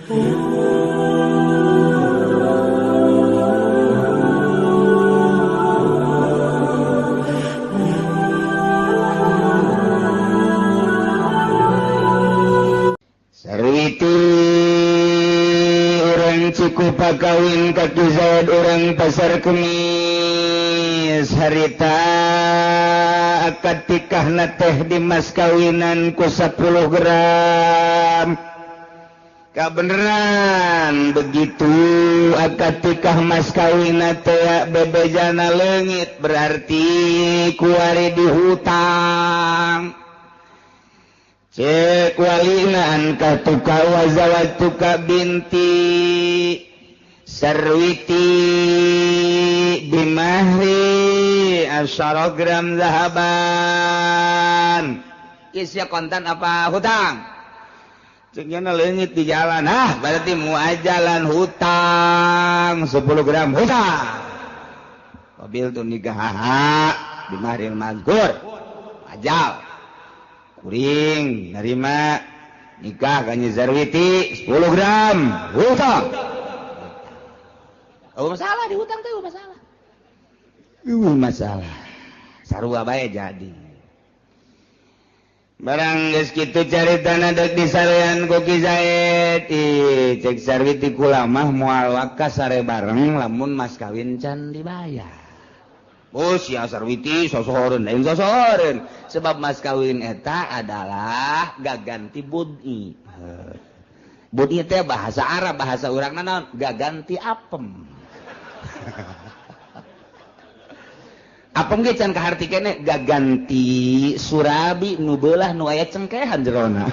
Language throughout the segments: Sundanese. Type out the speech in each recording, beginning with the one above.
Sarwiti urang Cikupa kawin ka Ki Zaid urang Pasar Kemis harita akad tikahna teh di mas kawinan ku 10 gram. Kabeneran begitu akad tikah mas kawinna teh bebejana leungit berarti kuari dihutang. Cek walina angka tuka wa zawatuka binti Sarwiti bimahri asyara gram zahaban. Isya kontan apa hutang? Ceknya leungit di jalan, ah berarti muajalan hutang 10 gram hutang. Mobil tuh nikah bimahril mazkur ajal kuring nerima nikah kanyi Zarwiti 10 gram hutang. Oh masalah di hutang tuh masalah. Masalah. Sarua bae jadi. Barang geus kitu caritana deuk disarean ku Ki Zaid. Ih, cek Sarwiti kula mah moal wakas sare bareng lamun mas kawin can dibayar. Oh sia Sarwiti sosohoreun lain sosohoreun. Sebab mas kawin eta adalah gaganti bud'i. Bud'i teh bahasa Arab, bahasa urang naon? Gaganti apem. Apem ge can kaharti keneh gaganti surabi nu beulah nu aya cengkehan jerona.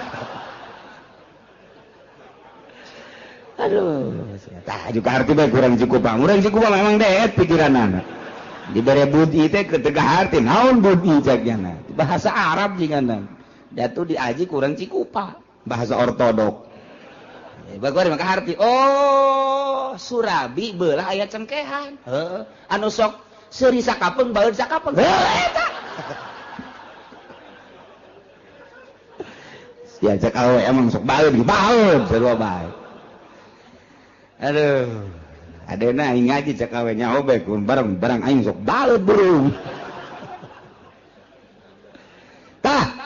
Aduh, tah juga harti bae kurang Cikupa. Urang Cikupa memang deet pikiranana. Dibere budi teh ketegah harti naon budi caknyana. Bahasa Arab jigana. Datu diaji kurang Cikupa, bahasa ortodok. Bagus maka harti. Oh, surabi beulah aya cengkehan. Heeh. Anu sok seuri sakapeung baeud sakapeung. Heuh eta. Diajak awe emang sok baeud, baeud sarua bae. Aduh. Adena aing ngaji cek awe nya obe kun bareng barang aing sok baeud burung. Tah.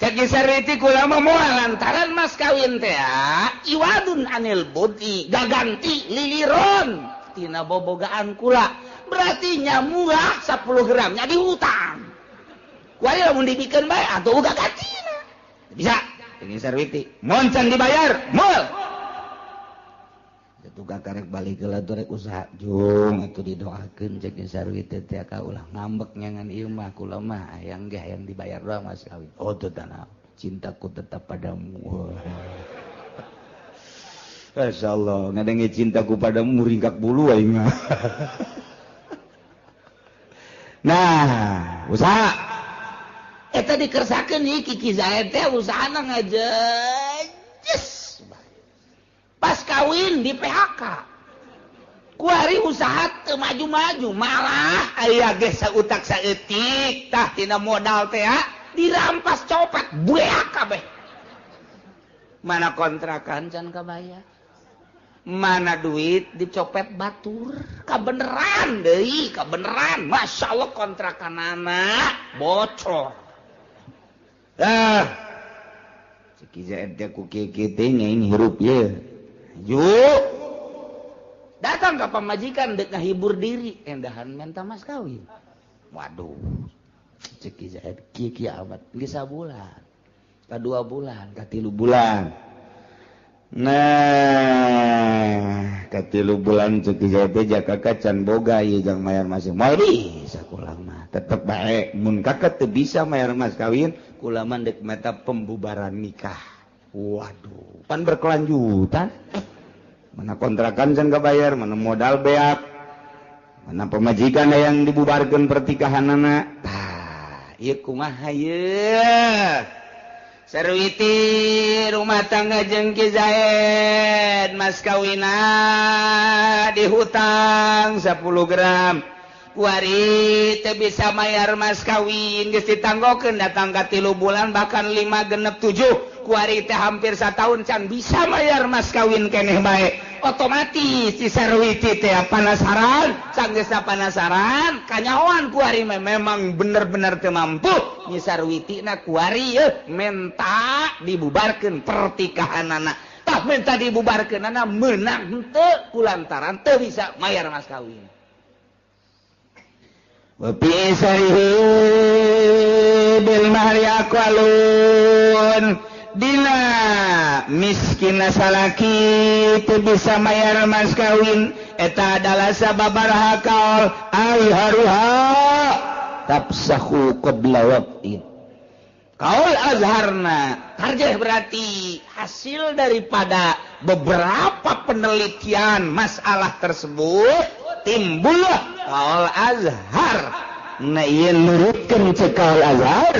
Cek Sarwiti kula mah moal lantaran mas kawin teh iwadun anil budi gaganti liliron tina bobogaan kula. Berarti nyamuah 10 gram nya dihutang. Kuari lamun dibikeun bae atuh uga gantina. Bisa. Ini Sarwiti. Mun can dibayar, moal. Tukang karek balik heula rek usaha jung atuh didoakeun cek Sarwiti teh ka ulah ngambek nyangan ieu mah kula mah hayang ge hayang dibayar doang mas kawin. Oh teu tanah, cintaku tetap padamu. Masyaallah, ngadenge cintaku padamu ringkak bulu aing mah. Nah, usaha eta dikersakeun ieu Ki Zaid teh usahana ngajejes. Pas kawin di PHK. Kuari usaha teu maju-maju, malah aya ge sautak saeutik tah tina modal teh dirampas copet bueak kabeh. Mana kontrakan can kabayar. Mana duit dicopet batur. Kabeneran deui, kabeneran. Masya Allah kontrakanana bocor. Ah. Ki Zaid teh ku kieu teh nyaing hirup ye. Yuk datang ke pamajikan dek ngahibur diri endahan minta mas kawin. Waduh, cek Ki Zaid kieu amat geus sabulan, ka 2 bulan, ka 3 bulan. Nah, ka 3 bulan cek Ki Zaid teh jaka can boga ieu jang mayar mas. Moal bisa kula mah, tetep bae mun kakek teu bisa mayar mas kawin, kula mah deuk meta pembubaran nikah. Waduh, pan berkelanjutan. Mana kontrakan can kabayar, mana modal beak, mana pemajikan yang dibubarkan pertikahanana. Tah, ieu kumaha ieu? Sarwiti rumah tangga jeung Ki Zaid, mas kawina dihutang 10 gram. Kuari teu bisa mayar mas kawin geus ditanggokeun datang ka 3 bulan bahkan 5 genep 7. Kuari teh hampir setahun can bisa bayar mas kawin keneh bae. Otomatis si Sarwiti teh penasaran, sanggeusna penasaran, kanyahoan kuari memang bener-bener teu mampu. Nyi Sarwiti na kuari menta dibubarkeun pertikahanana. Tah menta dibubarkeunana meunang henteu kulantaran teu bisa mayar mas kawin. Wa fi isarihi bil mahri aqwalun. Dina miskin salaki teu bisa mayar mas kawin eta adalah sababaraha kaul azharuha tafsahu qabla waqtin. Kaul azharna tarjih berarti hasil daripada beberapa penelitian masalah tersebut timbullah kaul azhar. Nah ieu nurutkeun ceuk kaul azhar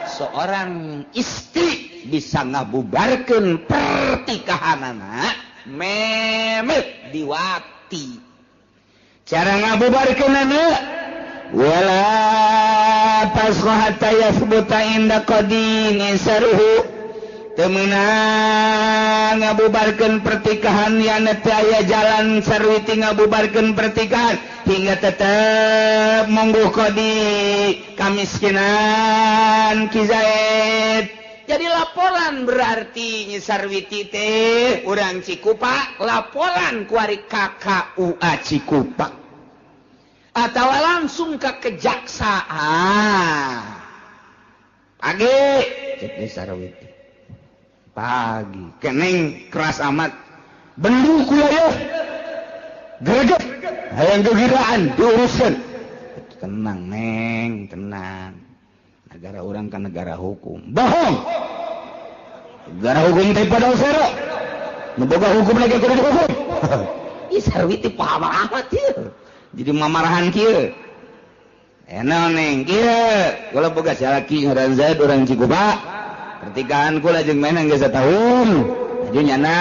seorang istri bisa ngabubarkeun pertikahanana memet diwati. Cara ngabubarkeunana wala tasqa hatta yathbuta inda qadin saruhu. Teu meunang ngabubarkeun pertikahan yang teu aya jalan Sarwiti ngabubarkeun pertikahan hingga tetep monggo qadi kamiskinan Ki Zaid. Jadi laporan berarti Nyi Sarwiti teh urang Cikupa, laporan kuari KKUA Cikupa atau langsung ke kejaksaan. Pagi cek Nyi Sarwiti. Pagi keneng keras amat bendu kula yeuh. Greget hayang gegiraan diuruskeun. Tenang neng, tenang. Negara orang kan negara hukum. Bohong. Negara hukum teh pada sero. Nu boga hukum lagi kudu dihukum. Ih Sarwiti paham amat ieu. Jadi mamarahan kieu. Enak neng kieu. Kula boga salaki ngaran Zaid urang Cikupa. Pertikahan kula jeung menang geus satahun. Aju nyana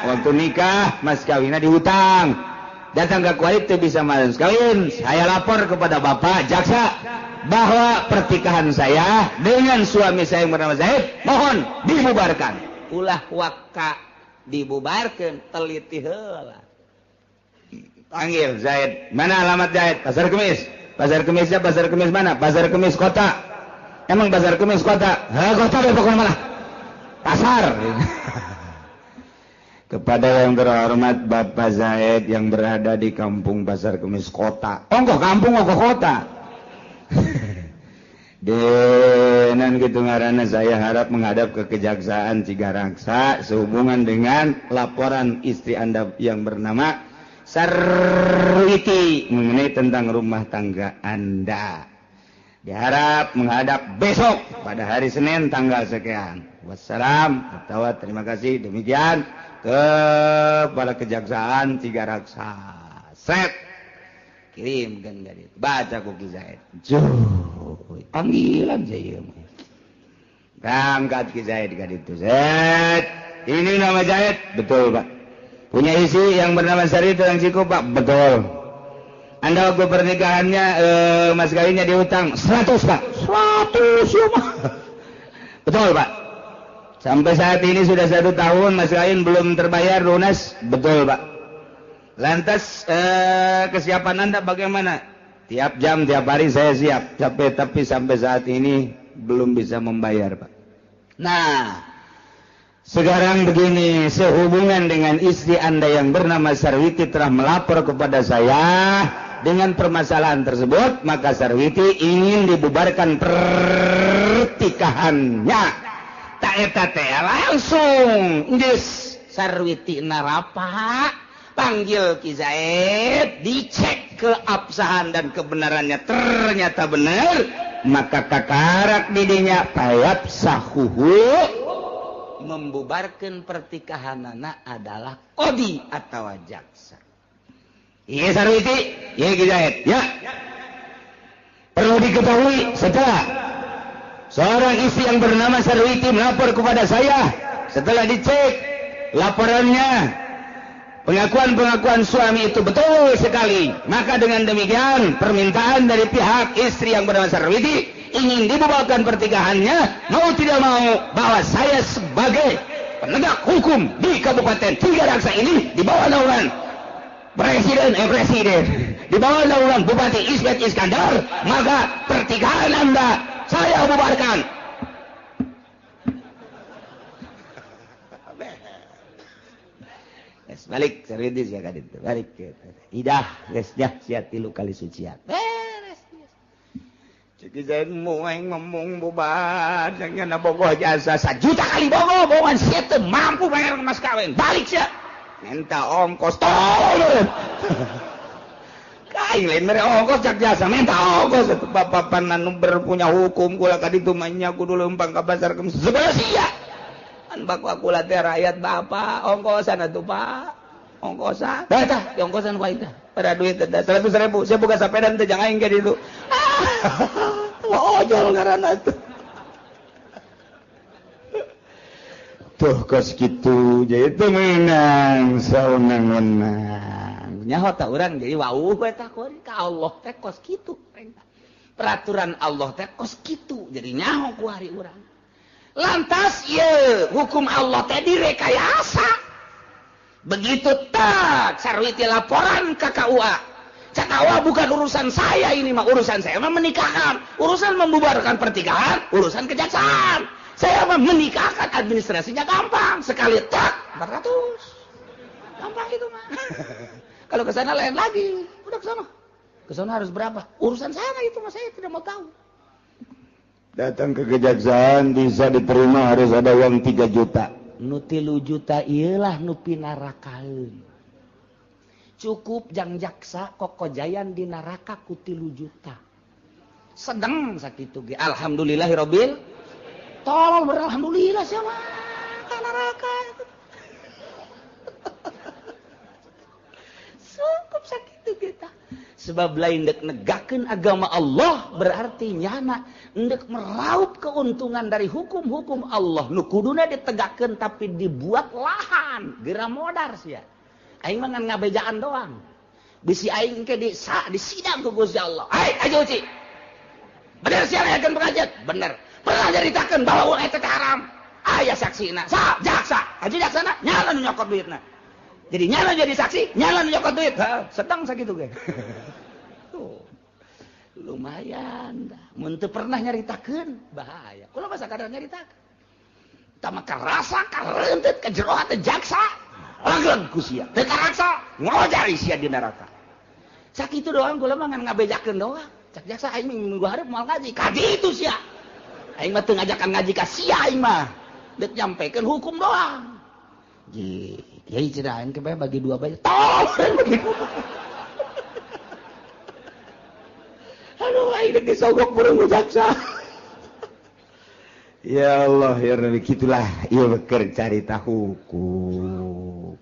waktu nikah mas kawinna dihutang. Datang ke kuari teu bisa mas kawin. Saya lapor kepada bapak jaksa bahwa pertikahan saya dengan suami saya yang bernama Zaid mohon dibubarkan. Ulah waka dibubarkan, teliti heula. Panggil Zaid, mana alamat Zaid? Pasar Kemis. Pasar Kemisnya Pasar Kemis mana? Pasar Kemis kota. Emang Pasar Kemis kota? Hah, kota deh pokoknya malah. Pasar. Kepada yang terhormat Bapak Zaid yang berada di kampung Pasar Kemis kota. Ongkoh kampung ongkoh kota. Denan gitu ngaranna saya harap menghadap ke Kejaksaan Cigaraksa sehubungan dengan laporan istri Anda yang bernama Sarwiti mengenai tentang rumah tangga Anda. Diharap menghadap besok pada hari Senin tanggal sekian. Wassalam atau terima kasih demikian kepada Kejaksaan Cigaraksa. Set. Kirim kan dari baca ku Ki Zaid. Juh, panggilan saya. Angkat Ki Zaid ka ditu. Zaid, ini nama Zaid, betul Pak. Punya isi yang bernama Sarwiti orang Cikupa, betul. Anda waktu pernikahannya mas kawinnya dihutang 100 Pak. 100 ya Pak. Betul Pak. Sampai saat ini sudah 1 tahun mas kawin belum terbayar lunas, betul Pak. Lantas kesiapan Anda bagaimana? Tiap jam, tiap hari saya siap. Capek, tapi sampai saat ini belum bisa membayar, Pak. Nah, sekarang begini, sehubungan dengan istri Anda yang bernama Sarwiti telah melapor kepada saya dengan permasalahan tersebut, maka Sarwiti ingin dibubarkan pertikahannya. Tak eta teh langsung geus Sarwiti narapa. Panggil Ki Zaid, dicek keabsahan dan kebenarannya, ternyata benar, maka kakarak didinya payap sahuhu membubarkan pertikahanana adalah qadi atau jaksa. Iya Sarwiti, iya Ki Zaid, ya. Perlu diketahui setelah seorang istri yang bernama Sarwiti melapor kepada saya, setelah dicek laporannya, pengakuan-pengakuan suami itu betul sekali. Maka dengan demikian permintaan dari pihak istri yang bernama Sarwiti ingin dibubarkan pertikahannya, mau tidak mau bahwa saya sebagai penegak hukum di Kabupaten Tiga Raksa ini di bawah naungan Presiden di bawah naungan Bupati Ismet Iskandar, maka pertikahan Anda saya bubarkan. Balik serius ya kan itu balik idah geus nya sia tilu kali sucian beres. Cek zain aing ngomong bubar jangan bogoh jasa 1 juta kali bogoh bogohan sia teu mampu bayar mas kawin balik sia minta ongkos tolong. Aing lain mere ongkos cak jasa minta ongkos bapak panan nu berpunya hukum kula ka ditu mah nya kudu leumpang ka pasar sebelah sia an bakwa kula teh rakyat bapak ongkosan atuh pak ongkosan dah tah di ongkosan ku aing tah pada duit teh 100.000 sia boga sapeda teh jang aing ge ditu. Ojol ngaranna tuh. Tuh kos kitu jadi teu meunang saunang-unang nyaho tah urang jadi wauh we tah ka Allah teh kos kitu peraturan Allah teh kos kitu jadi nyaho ku hari urang. Lantas ieu hukum Allah teh direkayasa. Begitu tak sarwiti laporan ke KUA. Cak KUA bukan urusan saya ini mah, urusan saya mah menikahkan, urusan membubarkan pertikahan, urusan kejaksaan. Saya mah menikahkan, administrasinya gampang, sekali tak 400. Gampang itu mah. Kalau ke sana lain lagi, udah ke sana. Ke sana harus berapa? Urusan sana itu mah saya tidak mau tahu. Datang ke kejaksaan bisa diterima harus ada uang 3 juta. Nu 3 juta ieulah nu pinarakaeun. Cukup jang jaksa kokojayan di neraka ku 3 juta. Sedeng sakitu ge. Alhamdulillahirabbil. Tolol beralhamdulillah sia mah ka neraka. Cukup sakitu ge tah. Sebab lain dek negakeun agama Allah berarti nyana ndek meraup keuntungan dari hukum-hukum Allah nu kuduna ditegakkeun tapi dibuat lahan geura modar sia. Aing mah ngan ngabejaan doang. Bisi aing ke di sidang ku Gusti Allah. Ai aja uci. Bener sia ngayakeun pengajian? Bener. Pernah nyaritakeun bahwa uang eta teh haram. Aya saksina. Sa jaksa. Haji jaksana nyala nu nyokot duitna. Jadi nyala jadi saksi, nyala nyokot duit. Sedang sakitu ge. Tuh. Lumayan dah. Mun teu pernah nyaritakeun, bahaya. Kula mah sakadar nyaritakeun. Tah mah karasa kareunteut ka jero hate jaksa. Langgeun ku sia. Teu karaksa, ngojari sia di neraka. Sakitu doang kula mah ngan ngabejakeun doang. Cak jaksa aing minggu hareup moal ngaji. Ka ditu sia. Aing mah teu ngajakan ngaji ka sia aing mah. Deuk nyampekeun hukum doang. Kiai cenah aing ke bagi dua bae. Tolong bagi dua. Aduh aing deuk disogok burung ku jaksa. Ya Allah ya Rabbi, kitulah ieu keur carita hukum.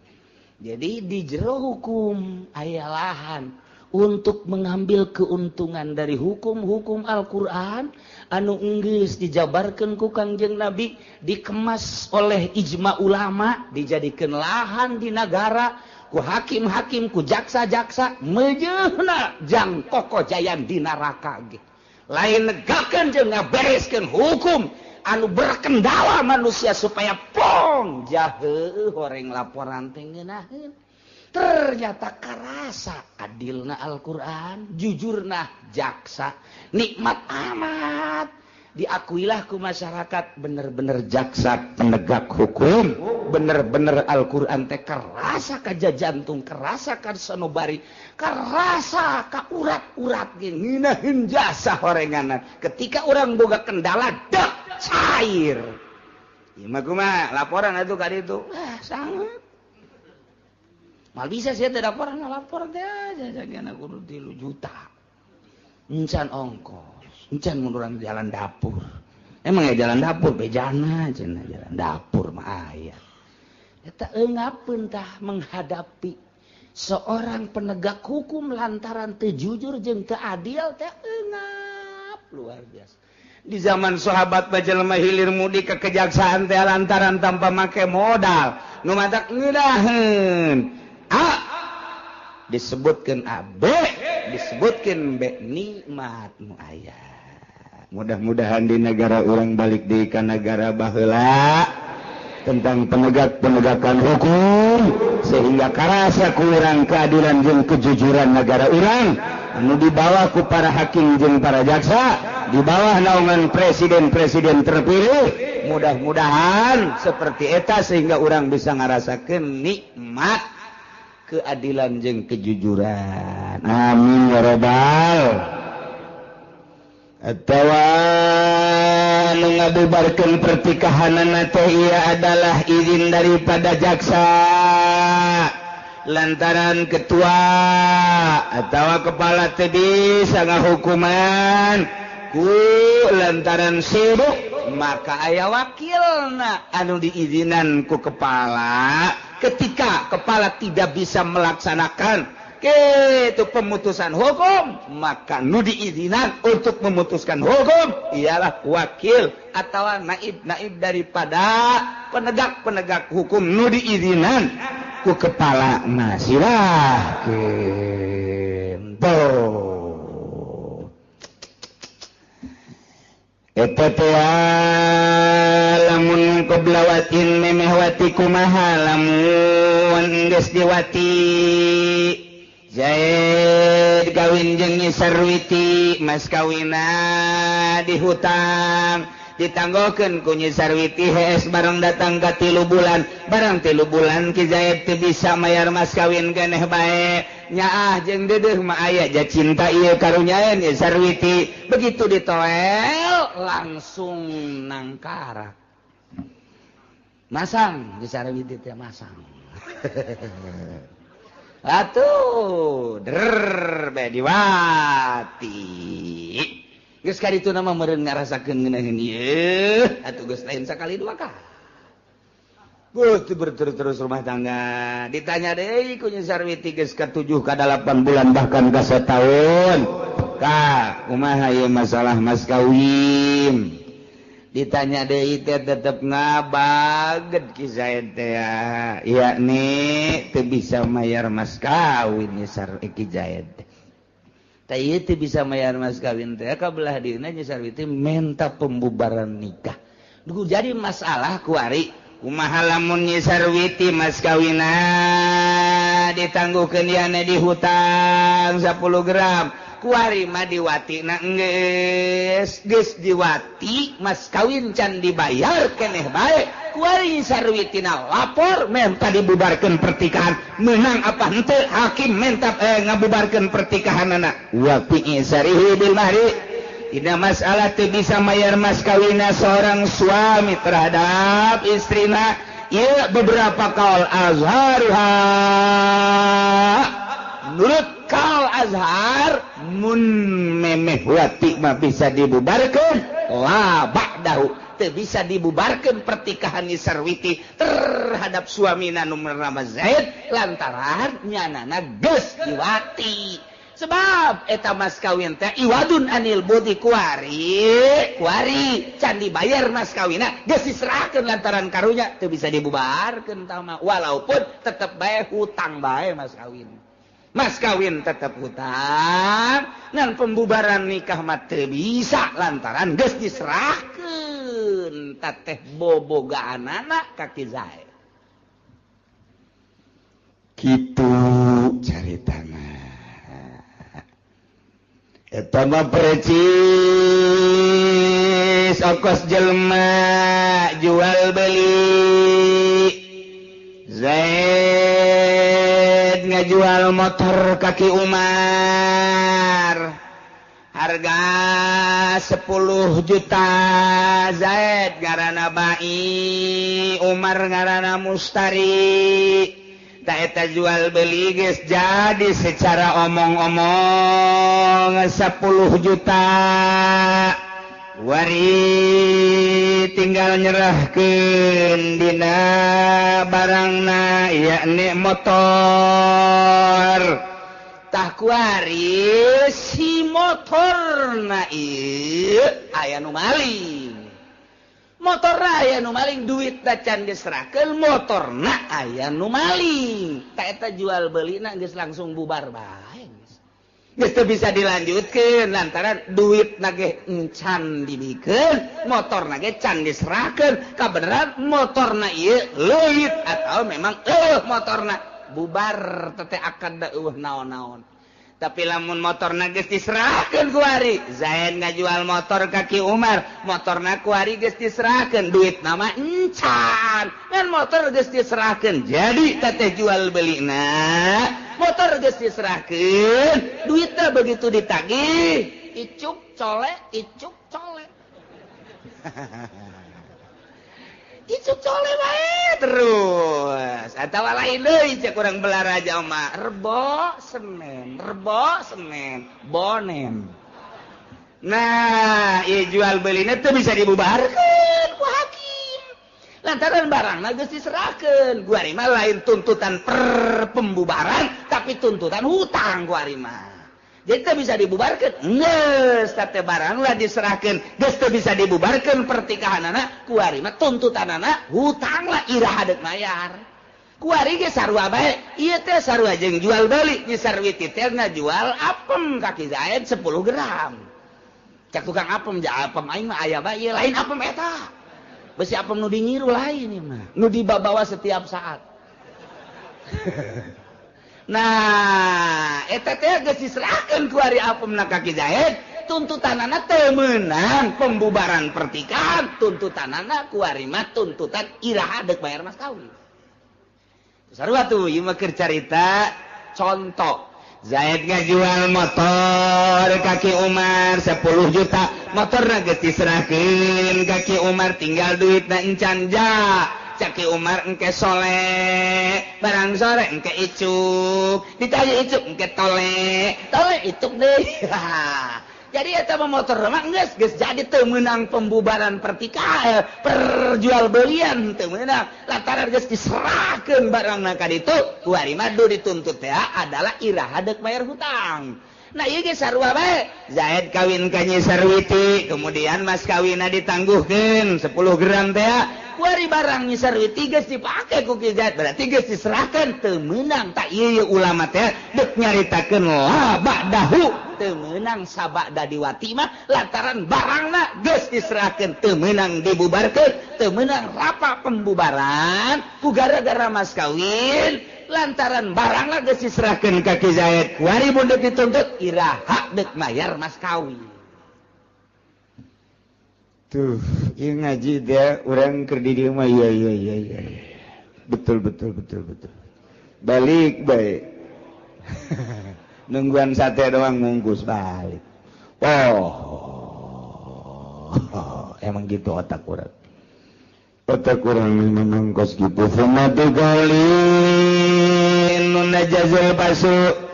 Jadi di jero hukum aya lahan untuk mengambil keuntungan dari hukum-hukum Al-Qur'an anu enggeus dijabarkeun ku Kangjeng Nabi, dikemas oleh ijma ulama, dijadikeun lahan di nagara ku hakim-hakim, ku jaksa-jaksa meujeuhna jang kokojayan di neraka ge. Lain negakeun jeung ngabereskeun hukum anu berkendala manusia supaya pong jahe horeng laporan teh ngeunaheun. Ternyata karasa adilna Al-Qur'an, jujurna jaksa, nikmat amat. Diakuilah ku masyarakat bener-bener jaksa penegak hukum, bener-bener Al-Qur'an teh kerasa ka jantung, kerasa ka sanobari, kerasa ka urat-urat ge ngeunaheun jasa horenganna. Ketika orang boga kendala dek cair. Ieu mah kumaha laporan atuh ka ditu. Ah, sangat. Mal bisa sih tidak laporan, lapor teh aja jangan kudu 3 juta. Encan ongkos, encan mun urang jalan dapur. Emang ya jalan dapur bejana cenah jalan dapur mah aya. Eta eungapeun tah menghadapi seorang penegak hukum lantaran teu jujur jeung teu adil teh eungap luar biasa. Di zaman sahabat mah jelema hilir mudik ke kejaksaan teh lantaran tanpa make modal. Nu matak ngeunaheun. A disebutkeun A, B disebutkeun B, nikmat nu aya. Mudah-mudahan di negara urang balik deui ka negara baheula tentang penegak-penegakan hukum sehingga karasa ku urang keadilan jeung kejujuran negara urang anu dibawa ku para hakim jeung para jaksa di bawah naungan presiden-presiden terpilih. Mudah-mudahan seperti eta sehingga orang bisa ngarasakeun nikmat keadilan jeung kejujuran. Amin ya rabbal. Atawa nu ngabubarkeun pertikahanana teh ieu adalah izin daripada jaksa lantaran ketua atawa kepala teh bisa ngahukuman ku lantaran sibuk, maka aya wakilna anu diizinan ku kepala. Ketika kepala tidak bisa melaksanakan itu pemutusan hukum, maka nu diizinan untuk memutuskan hukum ialah wakil atau naib-naib daripada penegak-penegak hukum nu diizinan ku kepala. Nah silahkeun tuh eta teh lamun qoblawatin memeh wati kumaha lamun geus diwati Zaid kawin jeung Nyi Sarwiti, mas kawina dihutang ditanggokeun ku Nyi Sarwiti hees barang datang ka 3 bulan, barang 3 bulan Ki Zaid teu bisa mayar mas kawin keneh bae. Nyaah jeung deudeuh mah aya ja cinta ieu karunyaeun Nyi Sarwiti. Begitu ditoel langsung nangkarak. Masang Nyi Sarwiti teh masang. Atuh der bae diwati. Geus kaditu mah meureun ngarasakeun ngeunaheun ieu atuh geus lain sakali dua kali. Geus berterus-terus rumah tangga. Ditanya deui ku Nyi Sarwiti geus ka 7 ka 8 bulan bahkan ka sataun. Ka kumaha ieu masalah mas kawin? Ditanya deui teh tetep ngabaget Ki Zaid teh yakni teu bisa mayar mas kawin Nyi Ki Zaid teh ieu teu bisa mayar mas kawin teh ka belah dieuna Nyi Sarwiti menta pembubaran nikah. Duh jadi masalah kuari kumaha lamun Nyi Sarwiti mas kawina ditangguhkeun diana di hutang 10 gram kuari mah diwati na geus geus diwati mas kawin can dibayar keneh bae kuari Sarwitina lapor menta dibubarkeun pertikahan menang apa henteu hakim menta ngabubarkeun pertikahanana wa fi sarihi bil mahri. Dina masalah teu bisa mayar mas kawinna seorang suami terhadap istrina ieu beberapa kaul azharuha. Menurut kaul azhar mun memeh wati mah bisa dibubarkeun la ba'dahu teu bisa dibubarkeun pertikahan Nyi Sarwiti terhadap suamina nu bernama Zaid lantaran nyanana geus diwati. Sebab eta mas kawin teh iwadun anil budi kuari kuari can dibayar mas kawina geus diserahkeun lantaran karunya teu bisa dibubarkeun tah mah walaupun tetep bae hutang bae mas kawin. Mas kawin tetap hutang dan pembubaran nikah mah teu bisa lantaran geus diserahkeun teteh bobogaanana ka Ki Zaid. Kitu caritana. Eta mah precis ongkos jelema jual beli. Zaid ngajual motor kaki Umar harga 10 juta. Zaid ngaranna Bai, Umar ngaranna Mustari. Ta eta jual beli geus jadi secara omong-omong 10 juta. Wari tinggal nyerahkeun dina barangna yakni motor. Tah kuari si motorna ieu aya nu maling. Motorna aya nu maling, duitna can diserahkeun, motorna aya nu maling. Tah eta jual belina geus langsung bubar bae. Geus teu bisa dilanjutkeun lantaran duit nage encan dibikeun, motor nage can diserahkeun. Kabeneran motorna ieu leuit atau memang eueuh motorna bubar teh akad da eueuh naon-naon. Tapi lamun motorna geus diserahkeun ku ari, Zaid ngajual motor ka Ki Umar, motorna ku ari geus diserahkeun, duitna mah encan. Ngan motor geus diserahkeun, jadi teteh jual belina. Motor geus diserahkeun, duitna begitu ditagih, icuk cole, icuk cole. Icuk cole bae terus. Atawa lain deui cek urang Balaraja mah, Rebo Senin, Rebo Senin, bonen. Nah, ieu jual belina teu bisa dibubarkeun ku hakim. Lantaran barangna geus diserahkeun. Guari mah lain tuntutan per pembubaran, tapi tuntutan hutang guari mah. Jadi teu bisa dibubarkeun. Geus teh barang lah diserahkeun, geus teu bisa dibubarkeun pertikahanana, kuari mah tuntutanana hutang lah iraha deuk mayar. Kuari ge sarua bae, ieu teh sarua jeung jual beli, Nyi Sarwiti teh ngajual apem ka Ki Zaid 10 gram. Cak tukang apem, ja apem aing mah aya bae, ieu lain apem eta. Besi apem nu dinyiru lain ieu mah, nu dibawa setiap saat. Nah, eta teh geus diserahkeun ku ari apemna ka Ki Zaid, tuntutanana teu meunang pembubaran pertikahan, tuntutanana ku ari mah tuntutan iraha deuk bayar mas kawin. Sarua tuh ieu mah keur carita contoh. Zaid ngajual motor ka Ki Umar 10 juta, motorna geus diserahkeun ka Ki Umar, tinggal duitna encan ja. Cak Ki Umar engke sole, barang sore engke icuk, ditanya icuk engke tole, tole icuk deui. Jadi eta mah motor mah geus geus jadi teu meunang pembubaran pertikahan, perjual belian teu meunang lantaran geus diserahkeun barangna ka ditu, kuari mah dituntut teh adalah iraha deuk bayar hutang. Nah ieu ge sarua bae, Zaid kawin ka Nyi Sarwiti, kemudian mas kawinna ditangguhkeun 10 gram teh. Kuari barang Nyi Sarwiti geus dipake ku Ki Zaid, berarti geus diserahkeun teu meunang. Tak ieu ulama teh deuk nyaritakeun la ba'dahu, teu meunang sabada diwati mah lantaran barangna geus diserahkeun teu meunang dibubarkeun, teu meunang rapa pembubaran ku gara-gara mas kawin lantaran barangna geus diserahkeun ka Ki Zaid. Kuari mun deuk dituntut iraha deuk mayar mas kawin. Tuh, ieu ngaji dia urang keur di dieu mah iya iya iya iya. Betul betul betul betul. Balik bae. Nungguan sate doang mungkus balik. Oh, emang gitu otak urang. Otak urang memang kos gitu. Fuma tigalin nunajazul basu.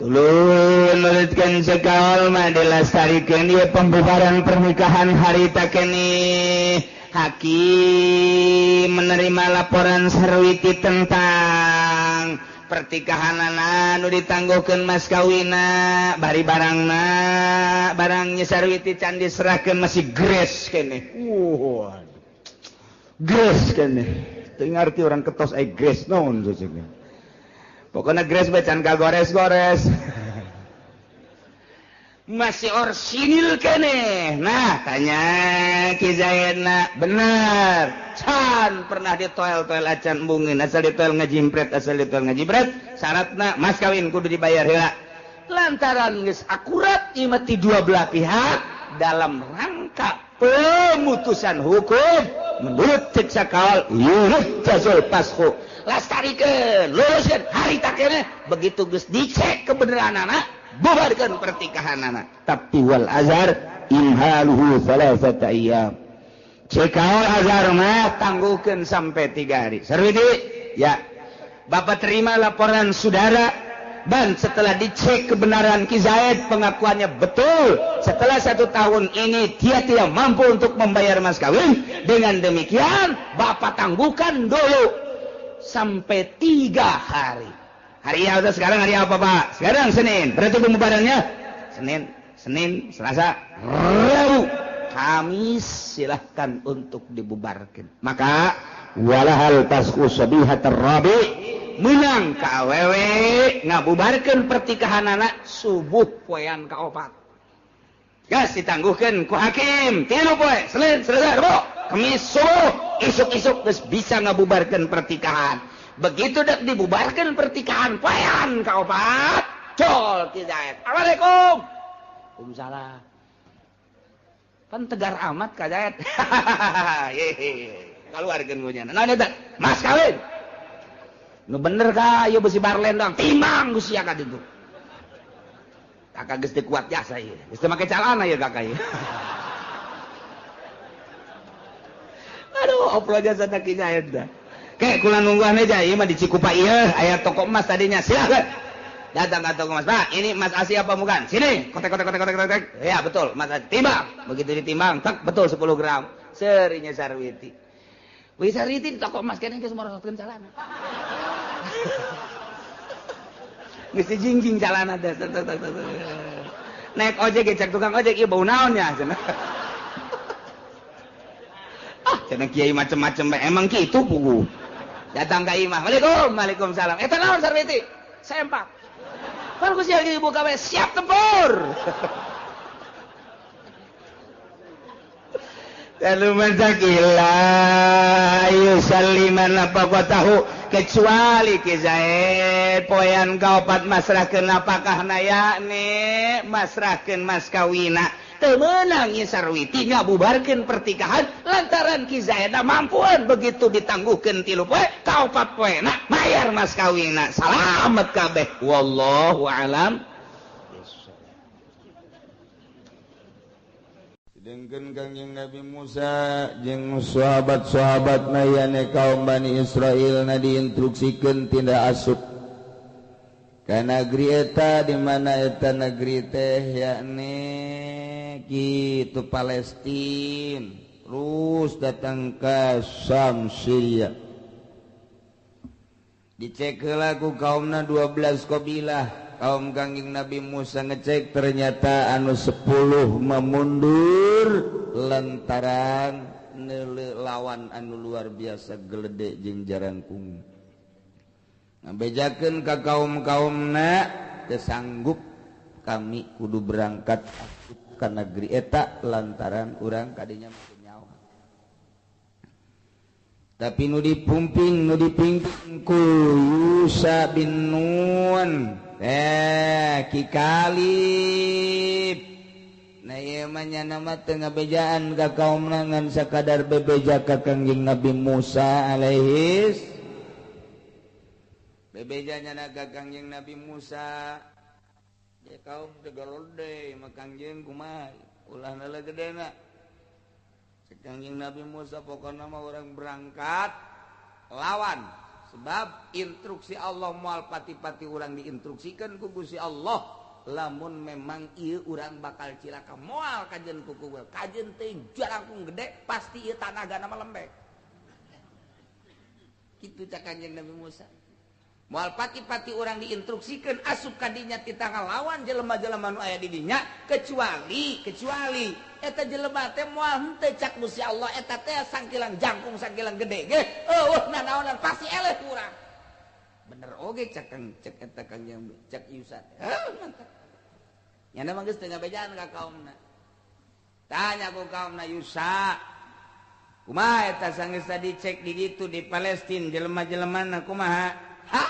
Tuluy nurutkeun sekaol mah dilestarikan ieu pembubaran pernikahan harita keneh. Hakim menerima laporan Sarwiti tentang pertikahanana nu ditangguhkeun mas kawina, bari barangna barang Nyi Sarwiti can diserahkeun masih gres keneh. Wah. Gres keneh. Teu ngarti urang ketos ai gres naon seuseukna. Pokoknya gres bacan kagores-gores. Masih orsinil keneh. Nah, tanya Ki Zaidna, bener. Can pernah ditoel-toel acan embungeun, asal ditoel ngajimpret, asal ditoel ngajimpret, syaratna mas kawin kudu dibayar heula. Lantaran geus akurat ieu mah ti dua belah pihak dalam rangka pemutusan hukum menurut cek sakal yurjazul pasku. Lestarikan, luruskan, harita keneh. Begitu geus dicek kebenaranana, bubarkan pertikahanana. Tapi wal azhar imhaluhu thalathata ayyam. Cek al azhar mah tangguhkeun sampai 3 hari. Sarwiti, ya. Bapak terima laporan saudara dan setelah dicek kebenaran Ki Zaid, pengakuannya betul. Setelah 1 tahun ini dia tidak mampu untuk membayar mas kawin. Dengan demikian Bapak tangguhkan dulu sampai 3 hari. Hari ya udah, sekarang hari apa Pak? Sekarang Senin. Berarti pembubarannya Senin, Senin, Selasa, Rabu, Kamis silahkan untuk dibubarkan. Maka walahal tasku sabihatar rabi, Menang ka awewe ngabubarkeun pertikahanana subuh poean kaopat. Gas ditangguhkeun ku hakim 3 poe Senin, Selasa, Rebo, Kamis subuh isuk-isuk geus bisa ngabubarkeun pertikahan. Begitu dek dibubarkeun pertikahan poean kaopat, col Ki Zaid. Assalamualaikum. Waalaikumsalam. Pan tegar amat Ka Zaid. Hehehe. Kaluarkeun ku nya. Naon eta? Mas kawin. Nu bener ka ieu besi barlendang timbang ku sia ka ditu. Kakak geus teu kuat jasa ieu. Geus teu make calana ieu kakak ieu. Aduh, oplo jasa Ki Zaid dah. Kayak kula nungguan aja ieu mah di Cikupa ieu aya toko emas tadinya. Silakan. Datang ke toko emas, Pak, ini emas asli apa bukan? Sini, kotek kotek kotek kotek kotek. Ya, betul, emas asli. Timbang. Begitu ditimbang, tak betul 10 gram. Serinya Sarwiti. Wih Sarwiti di toko emas kene geus morosotkeun calana. Geus dijingjing calana teh. Naik ojek cek tukang ojek ieu bau naon nya cenah. Ah, cenah kiai macem-macem bae emang kitu pugu. Datang ka imah. Waalaikum, waalaikumsalam. Eta naon Sarwiti? Sempak. Pan ku sia dibuka bae siap tempur. Lalu mentakila yusalliman nafaqatahu kecuali Ki Zaid poean kaopat masrahkeun napakahna yakni masrahkeun mas kawina teu meunang Nyi Sarwiti ngabubarkeun pertikahan lantaran Ki Zaid mampuan begitu ditangguhkeun 3 poe kaopat poena mayar mas kawina salamet kabeh wallahu alam. Sedengkeun Kangjeng Nabi Musa jeung sahabat-sahabatna yane kaum Bani Israil na diinstruksikeun tindak asup ka negeri eta di mana eta negeri teh yakni kitu Palestina terus datang ka Syam Syria dicek heula ku kaumna 12 kabilah. Kaum Kangjeng Nabi Musa ngecek ternyata anu 10 memundur lantaran neuleuh lawan anu luar biasa gelede jeung jarangkung. Ngabejakeun ka kaum-kaumna teu sanggup kami kudu berangkat ka negeri eta lantaran urang kadinya make nyawa. Tapi nu dipumping nu dipimpin ku Yusa bin Nun. Ki Kalib. Nah ieu mah nyana mah teu ngabejaan ka kaumna ngan sakadar bebeja ka Kangjeng Nabi Musa alaihis. Bebeja nyana ka Kangjeng Nabi Musa. Dia kaum teu galode mah Kangjeng kumaha ulah neuleuh gedena. Cek Kangjeng Nabi Musa pokona mah urang berangkat lawan. Sebab instruksi Allah moal pati-pati urang diinstruksikan ku Gusti Allah lamun memang ieu urang bakal cilaka moal kajen ku kuku kajen teh jarangkung gede pasti ieu tanagana mah lembek kitu cak Kanjeng Nabi Musa moal pati-pati urang diinstruksikan asup ka dinya ti lawan jelema-jelema nu aya di dinya kecuali eta jelema teh moal henteu cak Gusti Allah eta teh sangkilang jangkung sangkilang gede ge eueuh nanaonan pasti eleh urang bener oge cak kang cek eta Kangjeng cak Yusa heuh mantap nyana mah geus teu ngabejaan ka kaumna tanya ku kaumna Yusa kumaha eta sanggeus tadi cek di ditu di Palestina jelema-jelemana kumaha ha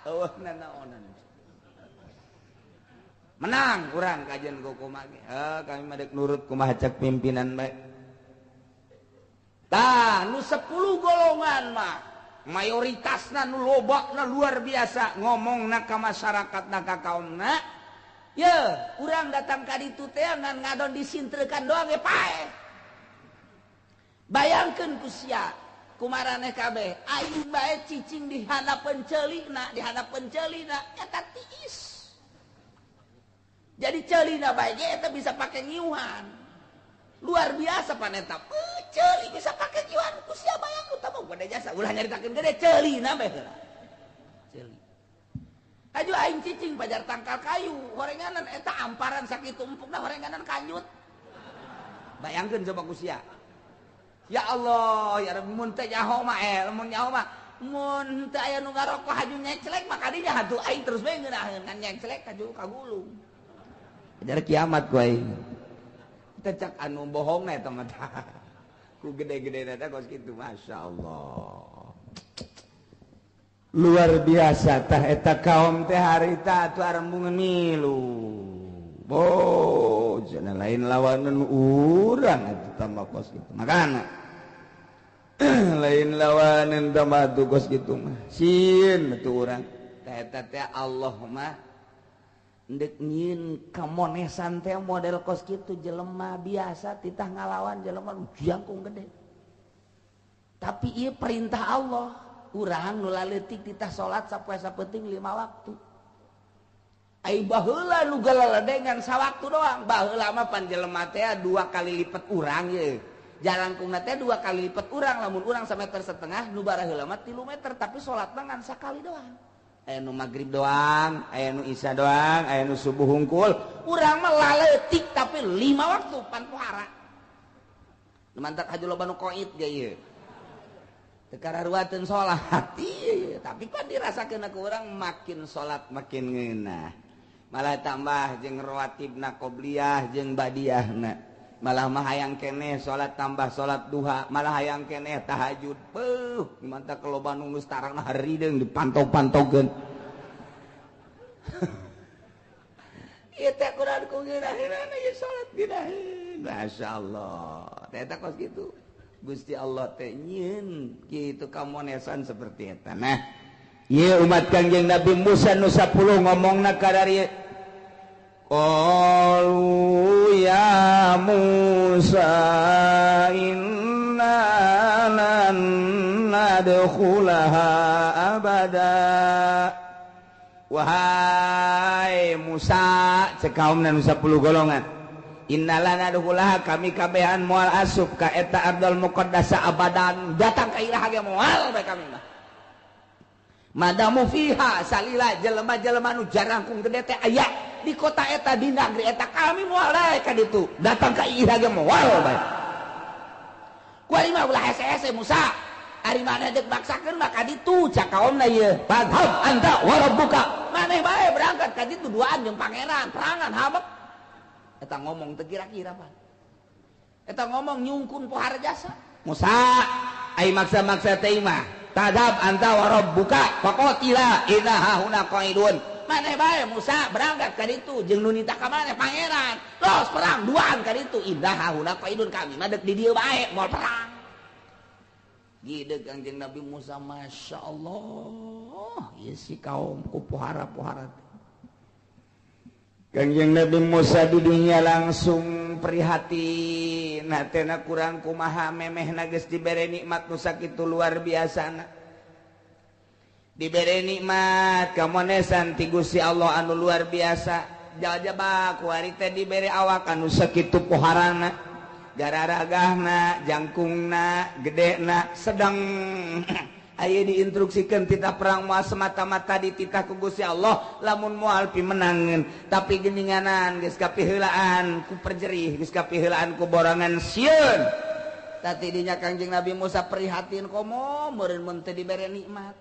eueuh nanaonan menang urang kajian ku kumaha ge kami mah dek nurut kumaha cek pimpinan bae tah nu 10 golongan mah mayoritasna nu lobana luar biasa ngomongna ka masyarakatna ka kaumna ye urang datang ka ditu teh ngan ngadon disintrekan doang ge paeh bayangkeun ku sia kumaraneh kabeh aing bae cicing di handapeun ceulina eta tiis. Jadi celina bae ge eta bisa pake ngiuhan. Luar biasa paneta. Ceuli bisa pake ngiuhan ku sia bayang utama gede jasa ulah nyaritakeun gede celina bae heula. Ceuli. Aju aing cicing pajar tangkal kayu horenganan eta amparan sakitu empukna horenganan kanyut. Bayangkeun coba ku sia. Ya Allah, ya Rabbi mun teh nyaho mah mun nyaho mah Mun teu aya nu ngarokok haju nyeclek maka dinya hatu aing terus bae ngeunaheun kan nyeclek haju kagulung. Ajar kiamat ku aing. Teh cak anu bohongna eta mah. Ku gede-gede eta kos kitu masyaallah. Luar biasa tah eta kaum teh harita atuh arembungan milu. Bo, cenah lain lawanan urang atuh tambah kos kitu. Makana lain lawanan tambah atuh kos kitu mah. Sieun atuh urang. Tah eta teh Allah mah ndek nyieun kamonesan teh model kos kitu jelema biasa titah ngalawan jelema jangkung gede. Tapi ieu perintah Allah. Urang nu laletik titah salat sapoe sapenting 5 waktu. Ai baheula nu galaledengan sawaktu doang. Baheula mah pan jelema teh 2 kali lipat urang ye. Jalangkungna teh 2 kali lipat urang, lamun urang 1,5 meter nu baraheula mah 3 meter, tapi salatna ngan sakali doang. Aya nu magrib doang, aya nu isya doang, aya nu subuh hungkul. Urang mah laletik tapi 5 waktu pan pohara. Nu mantak haju loba nu koit ge ieu. Teu kararuateun salat, tapi pan dirasakeun ku urang makin salat makin ngeunah. Malah tambah jeung rawatibna qobliyah jeung badiahna. Malah mah hayang keneh salat tambah salat duha, malah hayang keneh tahajud. Beuh, mantak loba nu geus tarangna harideung dipantog-pantogkeun. Ieu teh kurang ku ngeunaheunana ieu salat ngeunaheun. Masyaallah. Teh eta kos kitu. Gusti Allah teh nyieun kitu kamonesan seperti eta. Nah, ieu umat Kangjeng Nabi Musa nu 10 ngomongna ka dari qalu ya Musa inna lan nadkhulaha abada. Wahai Musa, cek kaumna nu 10 golongan. Innala nadkhulaha kami kabehan moal asup ka eta ardal muqaddasa abadan, datang ka iraha ge moal bae kami mah. Madamu fiha salila jelema-jelema nu jarangkung gede teh aya di kota eta di negeri eta kami moal bae ka ditu, datang ka iraha ge moal bae. Ku ari mah ulah hese-hese Musa, ari maneh deuk maksakeun mah ka ditu cak kaomna ieu. Fadhab anta wa rabbuka, maneh bae berangkat ka ditu duaan jeung pangeran, perangan habek. Eta ngomong teu kira-kira pan. Eta ngomong nyungkun pohara jasa. Musa, ai maksa-maksa teh mah. Tadab anta wa rabbuka faqatila inna huna qaidun. Maneh bae Musa berangkat ka ditu jeung nu nitah ka maneh pangeran. Los perang duaan ka ditu inna huna qaidun, kami mah deuk di dieu bae moal perang. Gideg Kangjeng Nabi Musa masyaallah, ieu si kaum ku pohara-pohara. Kangjeng Nabi Musa di dunia langsung prihatin, hatena kurang kumaha memehna geus dibere nikmat nu sakitu luar biasana. Dibere nikmat kamonesan ti Gusti Allah anu luar biasa. Jajaba kuari teh dibere awak anu sakitu poharana, gararagahna, jangkungna, gedena, sedang aya diinstruksikan titah perang moal semata-mata dititah ku Gusti Allah lamun moal pimenangeun, tapi geninganan geus kapiheulaan ku perjerih, geus kapiheulaan ku borongan sieun. Tadi dinya Kangjeng Nabi Musa prihatin komo meureun mun teu dibere nikmat.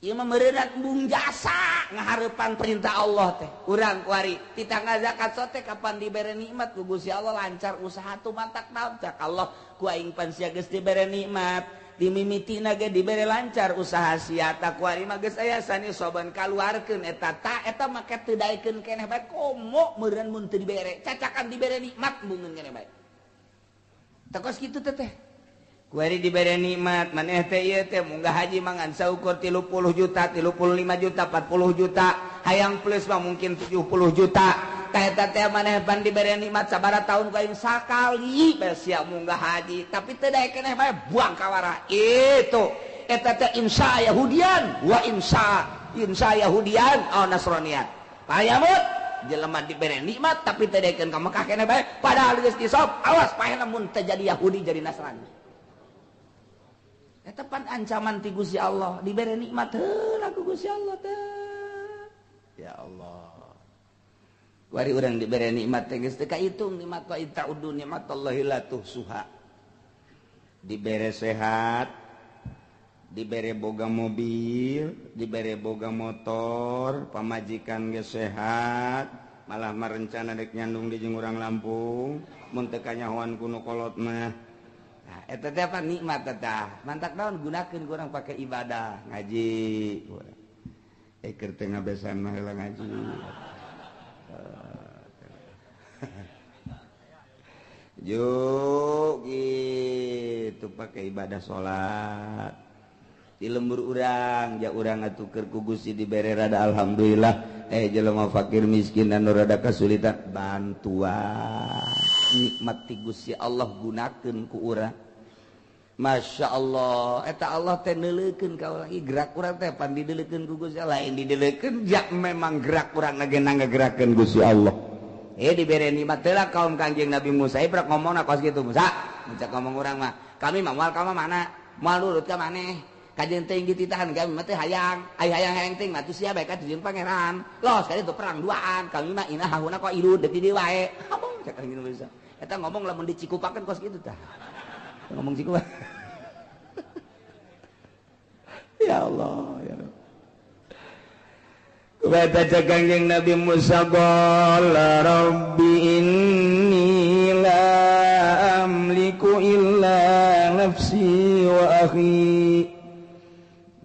Ieu mah meureunat embung jasa ngahareupan perintah Allah teh. Urang kuari titah ngazakat sote kapan dibere nikmat ku Gusti Allah lancar usaha tu mantak naon cak Allah ku aing pan sia geus dibere nikmat. Dimimitina ge dibere lancar usaha sia ta kuari mah geus aya sani soban kaluarkeun eta ta eta make teu daekeun keneh bae komo meureun mun teu dibere cacakan dibere nikmat bungeun keneh bae teh kos kitu teh teh kuari dibere nikmat maneh teh ieu teh munggah haji mangan saukur 30 juta 35 juta 40 juta hayang plus mah mungkin 70 juta eta teh maneh pan dibere nikmat sabaraha tahun ku aing sakali bae sia munggah haji tapi teu daek keneh bae buang kawara itu eta teh insya Yahudian wa insya insya Yahudian au Nasranian payamut jelema dibere nikmat tapi teu daekeun ka Mekah keneh bae padahal geus disop awas paehna mun teu jadi Yahudi jadi Nasrani eta pan ancaman ti Gusti Allah dibere nikmat heula ku Gusti Allah teh ya Allah. Wari urang dibere nikmat teh geus teu kahitung nikmat wa ta'udu nikmatallahi la tuhsuha. Dibere sehat, Dibere boga mobil, dibere boga motor, pamajikan ge sehat, malah merencana dek nyandung di jeung urang Lampung, mun teu kanyahoan ku nu kolot mah. Nah, eta teh apa nikmat eta. Mantak naon gunakeun ku urang pake ibadah, ngaji. Keur teu ngabesan mah heula ngaji. Juk gitu pakai ibadah salat. Di lembur urang, ja urang atuh keur ku Gusti dibere rada alhamdulillah. Jelema fakir miskin anu rada kasulitan bantuan. Nikmat ti Gusti Allah gunakeun ku urang. Masya Allah, eta Allah teh neuleukeun ka urang. Ih gerak urang teh pan dideulekeun ku Gusti Allah, lain dideulekeun ja memang gerak urang ngagena ngagerakeun Gusti Allah. Dibere nikmat teh lah kaum Kangjeng Nabi Musa prak ngomongna kos kitu Musa. Muncak ngomong urang mah, kami mah moal ka mana? Moal nurut ka maneh. Kajeun teuing dititahan kami mah teh hayang, ai hayang-hayang teuing mah atuh sia bae ka jeung pangeran. Los kali itu perang duaan, kami mah inah hahuna kok ilud deui di wae. Abong cek Kangjeng Nabi Musa. Eta ngomong lamun dicikupakeun kos kitu tah. Ngomong cikupa. Ya Allah, ya Rabb. Kata Kangjeng Nabi Musa qala rabbi inni la amliku illa nafsi wa akhi.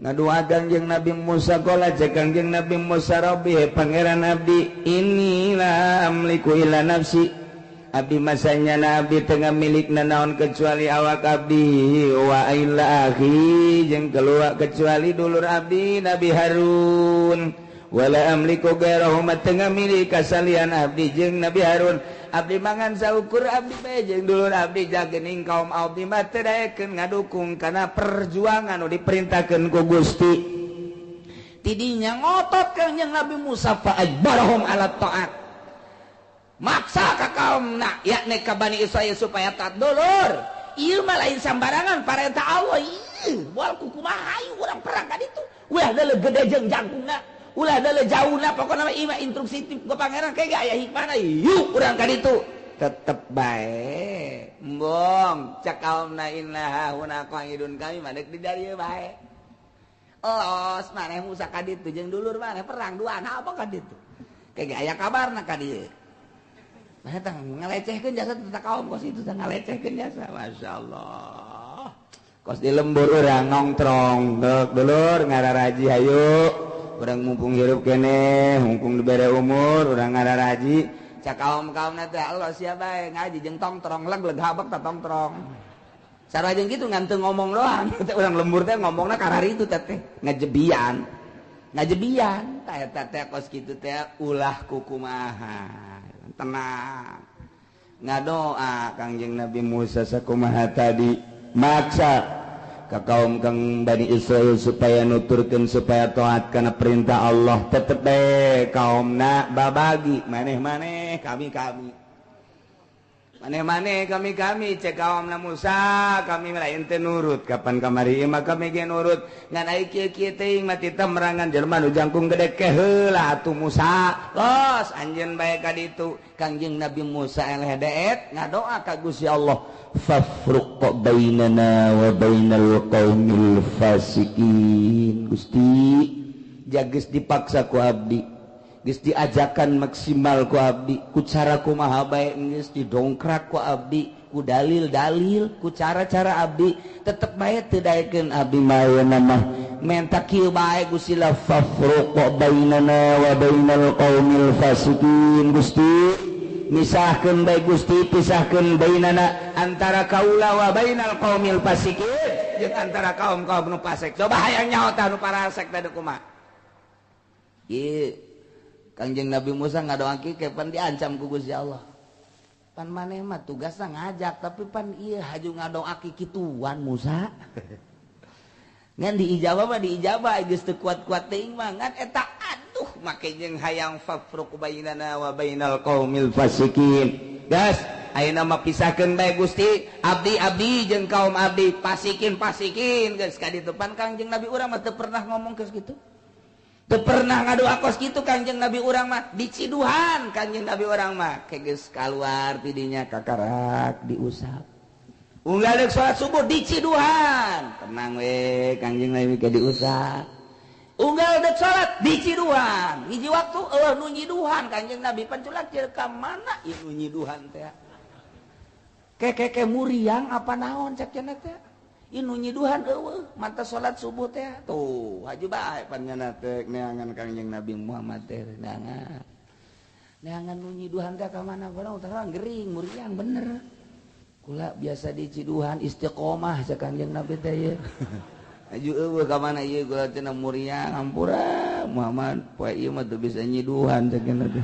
Ngadoa Kangjeng Nabi Musa qala Kangjeng Nabi Musa rabbi pangeran abdi inni la amliku illa nafsi. Abdi masanya nabi tengah milik nanaon kecuali awak abdi wa illa akhi jeung keluar kecuali dulur abdi Nabi Harun. Wala amliku gairahu tengah milik kasalian abdi jeung Nabi Harun. Abdi mangan saukur abdi bae jeung dulur abdi jagening kaum abdi mah teu daekeun ngadukung kana perjuangan nu diperintahkeun ku Gusti. Tidinya ngotot Kangjeng Nabi Musa fa ajbarahum ala taat. Maksa ka kaumna yakni ka Bani Israil supaya taat dulur. Ieu mah lain sambarangan parentah Allah ieu moal kukumaha hayu urang perang ka ditu. Ulah deuleu gede jeung jangkungna. Ulah deuleu jauhna pokona mah ieu mah instruksi ti pangeran kayak aya hikmahna yuk urang ka ditu. Tetep bae. Embong cak kaumna inna huna qaidun kami mah deuk di dieu bae. Los maneh Musa ka ditu jeung dulur maneh perang duaan apa ka ditu. Kayak aya kabarna ka dieu. Nah, eta ngalecehkeun jasa teh kaum kos itu teh ngalecehkeun jasa. Masyaallah. Kos di lembur urang nongtrong, deuk dulur ngararaji hayu. Urang mumpung hirup keneh, mumpung dibere umur, urang ngararaji. Cak kaum-kaumna teh Allah sia bae ngaji jeung tongtrong, leg-leg habek teh tongtrong. Sarua jeung kitu ngan teu ngomong doang. Teh urang lembur teh ngomongna karari itu teh ngajebian. Ngajebian tah eta teh kos kitu teh ulah kukumaha. Tenang. Ngadoa Kangjeng Nabi Musa sakumaha tadi maksa ka kaum kang Bani Israil supaya nuturkeun supaya taat kana perintah Allah. Tetep bae kaumna babagi maneh-maneh kami-kami. Maneh-maneh kami-kami cek kaumna Musa kami lain teu nurut kapan kamari mah kami ge nurut ngan ai kieu-kieu teuing mah tita merangan jelema nu jangkung gede ke heula atuh Musa los anjeun bae ka ditu. Kangjeng Nabi Musa eleh deet ngadoa ka Gusti Allah fafruq bainana wa bainal qaumil fasikin. Gusti jageus dipaksa ku abdi, geus diajakan maksimal ku abdi, ku cara kumaha bae geus didongkrak ku abdi, ku dalil-dalil, ku cara-cara abdi, tetep bae teu daekeun abdi mah mah menta kieu bae Gusti la fafruq bainana wa bainal qaumil fasikin. Gusti misahkeun bae Gusti, pisahkeun bainana antara kaula wa bainal qaumil fasikin jeung antara kaum-kaum nu fasik. Coba hayang nyaho tah nu parasek teh kumaha. Ieu Kangjeng Nabi Musa ngadoa kieu pan diancam ku Gusti Allah. Pan maneh mah tugasna ngajak tapi pan ieu haju ngadoa kituan Musa. Ngan diijabah mah diijabah geus teu kuat-kuat teuing mah ngan eta aduh make jeung hayang fafruq bainana wa bainal qaumil fasikin. Gas ayeuna mah pisahkeun bae Gusti, abdi-abdi jeung kaum abdi pasikin-pasikin geus ka ditu. Pan Kangjeng Nabi urang mah teu pernah ngomong geus kitu. Teu pernah ngadoa kos kitu Kangjeng Nabi urang mah diciduhan Kangjeng Nabi urang mah geus kaluar ti dinya kakarak diusap. Unggal deuk salat subuh diciduhan. Tenang we Kangjeng Nabi ke diusah. Unggal deuk salat diciduhan. Hiji waktu eueuh nu nyiduhan Kangjeng Nabi panculak jeung ka mana ieu nu nyiduhan teh. Kekeke muriang apa naon cek cenah teh. Ieu nu nyiduhan eueuh manta salat subuh teh. Tuh haju bae panjana teh neangan Kangjeng Nabi Muhammad teh neangan. Neangan nu nyiduhan teh ka mana barang terang gering muriang bener. Kula biasa di ciduhan istiqomah cek Kangjeng Nabi teh ieu. Aju eueuh ka mana ieu kula cenah muriang hampura Muhammad poe ieu mah teu bisa nyiduhan cek Nabi.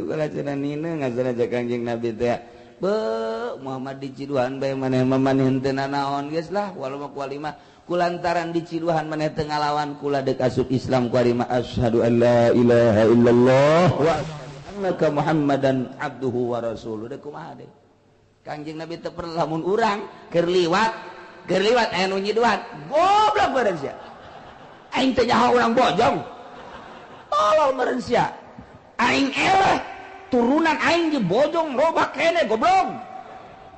Kula cenah nineung ngasana cek Kangjeng Nabi teh. Beuh Muhammad di ciduhan bae maneh mah maneh henteu nanaon geus lah walau mah kualima kulantaran di ciduhan maneh teu ngalawan kula deuk asup Islam kualima asyhadu an la ilaha illallah wa annaka Muhammadan abduhu wa rasuluh. Deuk kumaha deui Kangjeng Nabi teu perlu lamun urang keur liwat aya nu nyiduhan goblok meureun sia aing teh nyaho urang bojong tolol meureun sia aing eleh turunan aing di bojong loba kene goblok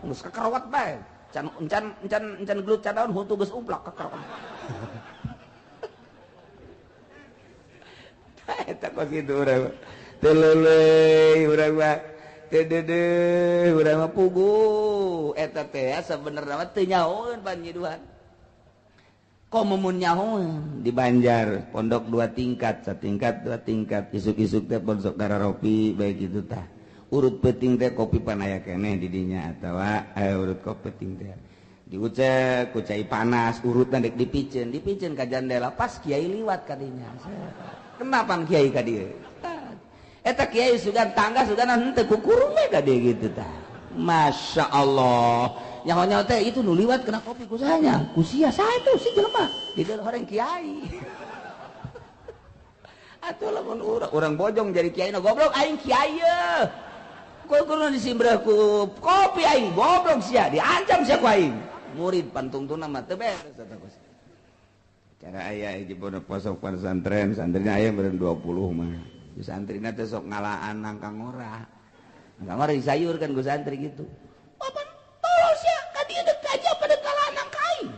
geus kakarowat bae can encan encan encan gelut cadaun huntu geus umplak kakarowat eta kos kitu urang teu leuleuy urang mah teu deudeuh urang mah puguh eta teh sabenerna mah teu nyahoeun panyiduhan komo mun nyahoeun di Banjar pondok 2 tingkat satingkat 2 tingkat isuk-isuk teh pondok gararopi bae kitu tah urut peuting teh kopi panaya keneh di dinya atawa urut kopi peuting teh diucek ku cai panas urutna dek dipiceun dipiceun ka jandela pas kiai liwat ka dinya kenapa kiai ka dieu eta kiai sugan tangga sugan henteu kukurung we ka dieu kitu tah. Masya Allah nyaho-nyaho teh itu nu liwat kena kopi kusahanya kusia saha itu si jelema di dalam orang kiai atuh lamun urang bojong jadi kiai na goblok aing kiai ye kukurung disimbreh ku kopi aing goblok sia diancam sia ku aing murid pantungtuna mah teu beres eta kos cara aya hiji pondok posok pesantren santrina aya meureun 20 mah santrina teh sok ngalaan nangka ngora. Nangka ngora disayurkan ku santri gitu. Papan tolol sia ka dieu deuk aja apa deuk ngalaan nangka aing.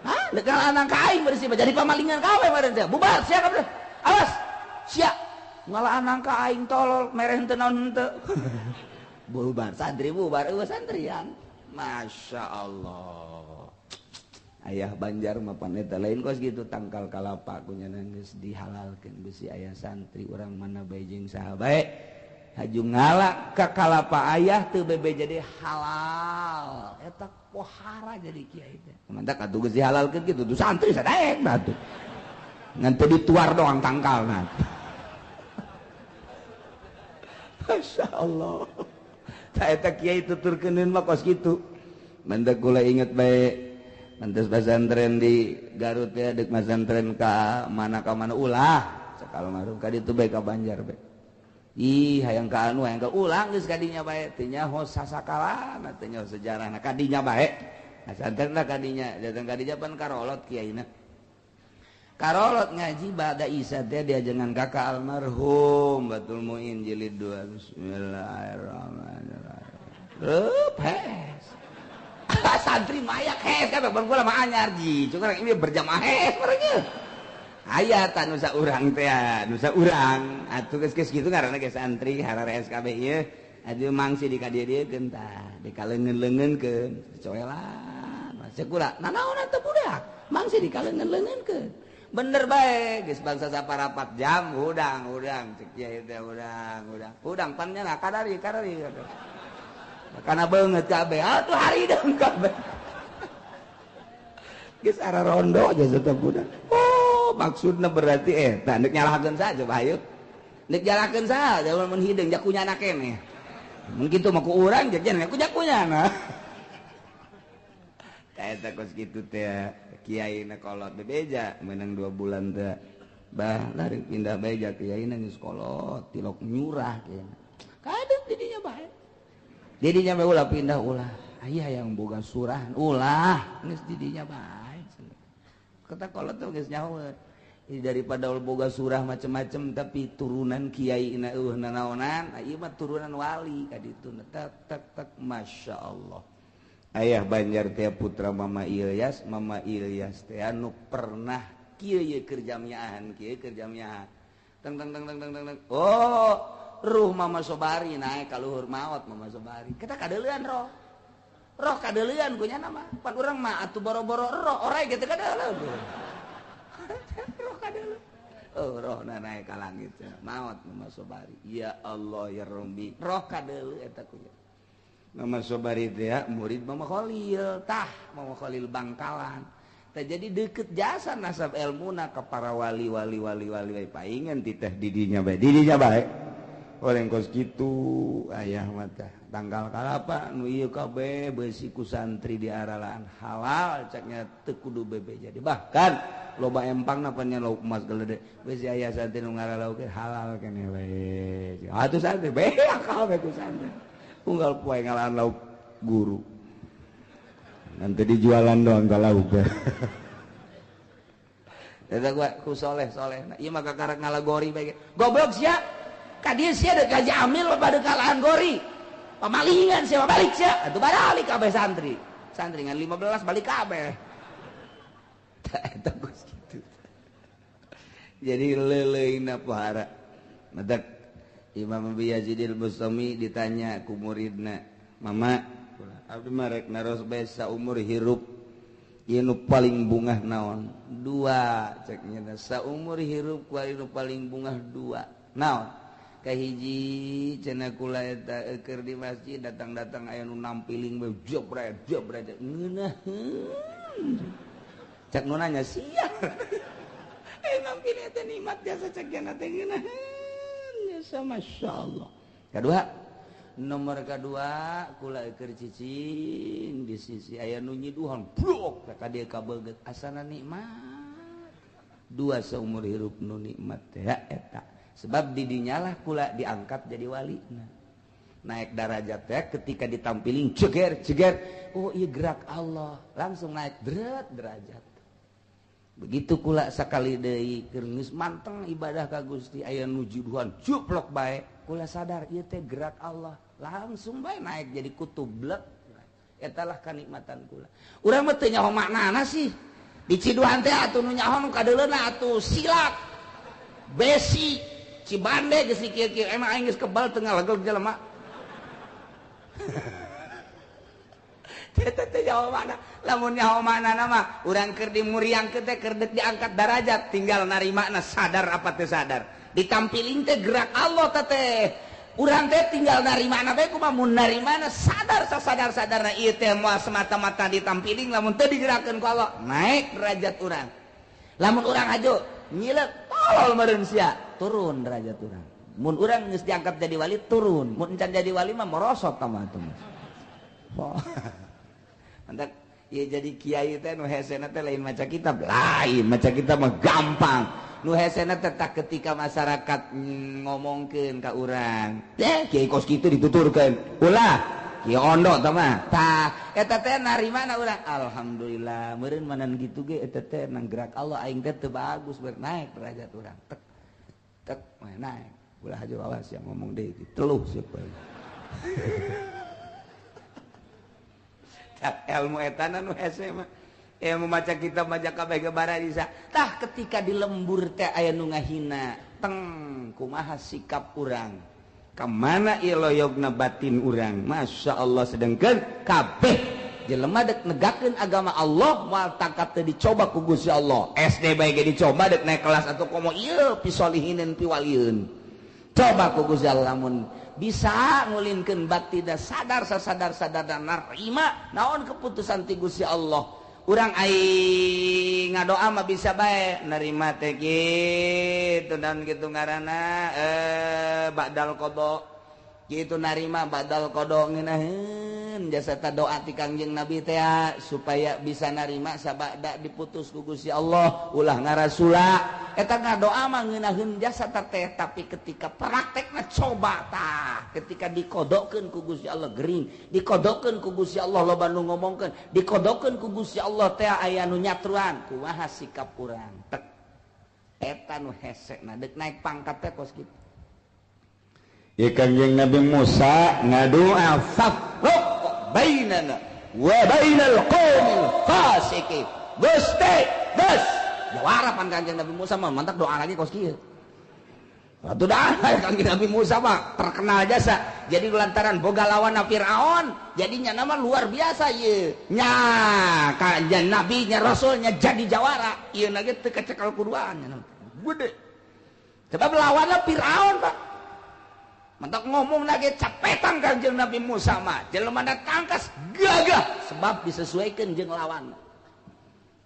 Hah? Deuk ngalaan nangka aing bersih jadi pamalingan kawe meureun teh. Bubar sia kabeh. Awas sia ngalaan nangka aing tolol mereh henteu naon henteu. Bubar santri bubar eueuh santrian. Masya Allah. Ayah Banjar mah paneta lain kos gitu tangkal kalapa ku nya geus dihalalkeun bisi aya santri urang mana bae jeung saha bae haju ngala ka kalapa ayah teu bebe jadi halal eta pohara jadi kiai teh mantak atuh geus dihalalkeun kitu tuh santri sadaek atuh ngan teu dituar doang tangkalna. Masya Allah ta eta kiai tuturkeun mah kos kitu mantak kula inget bae mantes pesantren di Garut ya dek pesantren ka mana ulah sakal marhum ka ditu bae ka Banjar bae ih hayang ka anu hayang ka ulang geus ka dinya bae teu nyaho sasakalana teu nyaho sejarahna ka dinya bae pesantren lah ka dinya datang ka dinya pan karolot kiaina karolot ngaji ba'da isya teh diajengan kakak almarhum Batul Muin jilid 2 bismillahirrahmanirrahim reup hes santri mayak hes kabeh ban kula mah anyar ji cuma ini berjamaah hes mereka aya ta nusa urang teh nusa urang atuh geus kitu ngaranna ge santri hararees kabeh ieu atuh mangsi di ka dieu-dieukeun tah dikaleungeun-leungeunkeun coelan masih kula nanaon atuh budak mangsi dikaleungeun-leungeunkeun bener bae geus bangsa saparapat jam hudang cek kiai teh hudang hudang pan nya kadari karena banget kabeh atuh haridang kabeh geus ara rondo aja tetep budak. Oh maksudna berarti eta nek nyalahkeun saja bae nek nyalahkeun saja mun hideung jakunyana keneh mun kitu mah ku urang jajan ku jakunyana ta eta kos kitu teh kiai na kolot bebeja menang 2 bulan teh bah lari pindah beja kiai na geus kolot tilok nyurah kiai kadeup didinya bae didinya bae ulah pindah ulah aya yang boga surah ulah geus didinya bae kata kolot tuh geus nyaho Daripada boga surah macem-macem tapi turunan kiai na eueuh nanaonan, ieu mah turunan wali ka ditu tak tak tak Masya Allah. Ayah Banjar teh putra Mama Ilyas, Mama Ilyas teh anu pernah kieu ye keur jamiahan, kieu keur jamiahan. Teng teng teng teng teng teng. Oh, ruh Mama Sobari naik ka luhur maot Mama Sobari. Kita kadeuleun roh. Roh kadeuleun ku nya mah. Pan urang mah atuh boro-boro roh orai gitu kadeuleun. Roh kadeuleun. Oh, roh na naik ka langit maot Mama Sobari. Ya Allah ya Rabbi. Roh kadeuleun eta ku nya. Mama Sobari teh murid Mama Khalil, tah Mama Khalil Bangkalan. Tah jadi deket jasa nasab elmuna ka para wali wali wali wali paingan titah didinya bae, didinya bae. Oleng kos kitu ayah mah tah tanggal kalapa nu ieu kabeh beusi ku santri di aralaan halal caknya teu kudu bebe jadi. Bahkan loba empangna pan nya lauk emas gelede beusi aya santri nu ngaralaukeun halal keneh we. Atuh santri bae akal bae ku santri. Unggal poe ngalaan lauk guru. Nanti dijualan doang ka lauk. Eta gua ku soleh-soleh. Ieu mah kakarek ngalagori bae. Goblok sia. Ka dieu sia deuk gaji amil pada kalaan gori. Pamalingan sia balik sia. Atuh baralik kabeh santri. Santri ngan 15 balik kabeh. Tah eta geus kitu. Jadi leuleuna pohara. Matak Imam Abi Yazidil Bustami ditanya ku muridna, "Mama, abdi mah rek naros bae saumur hirup ieu nu paling bungah naon?" Dua cek nya, saumur hirup ku nu paling bungah dua. Naon? Kahiji cenah kula eta keur di masjid datang-datang aya nu nampiling bae jebret jebret ngeunaheun. Cek nu nanya sia. Eh nampiling teh nikmat jasa cek nya teh ngeunaheun. Masya Allah. Kedua, nomor kedua kula keur cicing di sisi aya nu nyiduhan blok ka dieu kabeget asana nikmat. Dua seumur hirup nu nikmat teh eta. Sebab di dinyalah kula diangkat jadi wali. Naik darajat teh ketika ditampiling ceger ceger, oh iya gerak Allah, langsung naik deret derajat. Begitu kula sakali deui keur geus manteng ibadah ka Gusti aya nu juduhan cuplok bae kula sadar ieu teh gerak Allah langsung bae naik jadi kutub blek eta lah kanikmatan kula. Urang mah teu nyaho maknana sih di ciduhan teh atuh nu nyaho nu kadeuleuna atuh silat besi Cibande geus kieu-kieu emang aing geus kebal teu ngalegel jelema. Teh nyaho mana lamun nyaho maknana mah urang keur dimuriangkeun teh keur deuk diangkat darajat tinggal narimana sadar apa teu sadar ditampiling teh gerak Allah teh urang teh tinggal narimana bae kumaha mun narimana sadar sasadar-sadarna ieu teh moal semata-mata ditampiling lamun teu digerakkeun ku Allah naik derajat urang lamun urang hajo nyileuk tolol meureun sia turun derajat urang mun urang geus diangkat jadi wali turun mun encan jadi wali mah merosot ka mah atuh. Mantap ya jadi kiai teh nu hesena teh lain maca kitab lain maca kitab mah gampang nu hesena teh tak ketika masyarakat ngomongkeun ka urang teh kiai kos kitu dituturkeun ulah kiai ondo tah mah tah eta teh narimana urang alhamdulillah meureun manan kitu ge eta teh nang gerak Allah aing teh teu bagus naik derajat urang tek tek naik ulah aja awas yang ngomong deui teluh siapa. Ilmu etana nu hese mah ilmu maca kitab maca kabeh gebara bisa tah ketika di lembur teh aya nu ngahina teng kumaha sikap urang ka mana ieu loyogna batin urang Masya Allah sedengkeun kabeh jelema dek negakeun agama Allah moal tangkap teh dicoba ku Gusti Allah SD bae ge dicoba dek naik kelas atau komo ieu pisolihinin piwalieun coba ku Gusti Allah lamun bisa ngulinkeun batin da sadar sasadar-sadar dan narima naon keputusan ti Gusti Allah urang aing ngadoa mah bisa bae nerima teh kitu dan kitu ngaranna badal qada kitu narima badal qada ngeunaheun jasa ta doa ti Kangjeng Nabi teh supaya bisa narima sabada diputus ku Gusti Allah ulah ngarasula eta ngadoa mah ngeunaheun jasa teh tapi ketika praktekna coba tah ketika dikodokeun ku Gusti Allah gering dikodokeun ku Gusti Allah loba nu ngomongkeun dikodokeun ku Gusti Allah teh aya nu nyatruan kumaha sikap urang tek Eta nu hese na deuk naik pangkat teh kos kitu. Ieu Kangjeng Nabi Musa ngadoa fafruq bainana wa bainal qaumil fasiqin. Gusti, geus jawara pan Kangjeng Nabi Musa mah mantak doa lagi kos kieu. Atuh dah Kangjeng Nabi Musa mah terkenal jasa. Jadi lantaran boga lawan Firaun, jadinya nama luar biasa ieu. Nya kanjeng Nabi nya rasulnya jadi jawara. Ieu na ge teu kacekal kuduaan nya. Gede. Sebab lawanna Firaun, Pak. Mantak ngomong lagi capetan Kangjeng Nabi Musa mah. Jelema tangkas gagah sebab disesuaikan jeung lawan.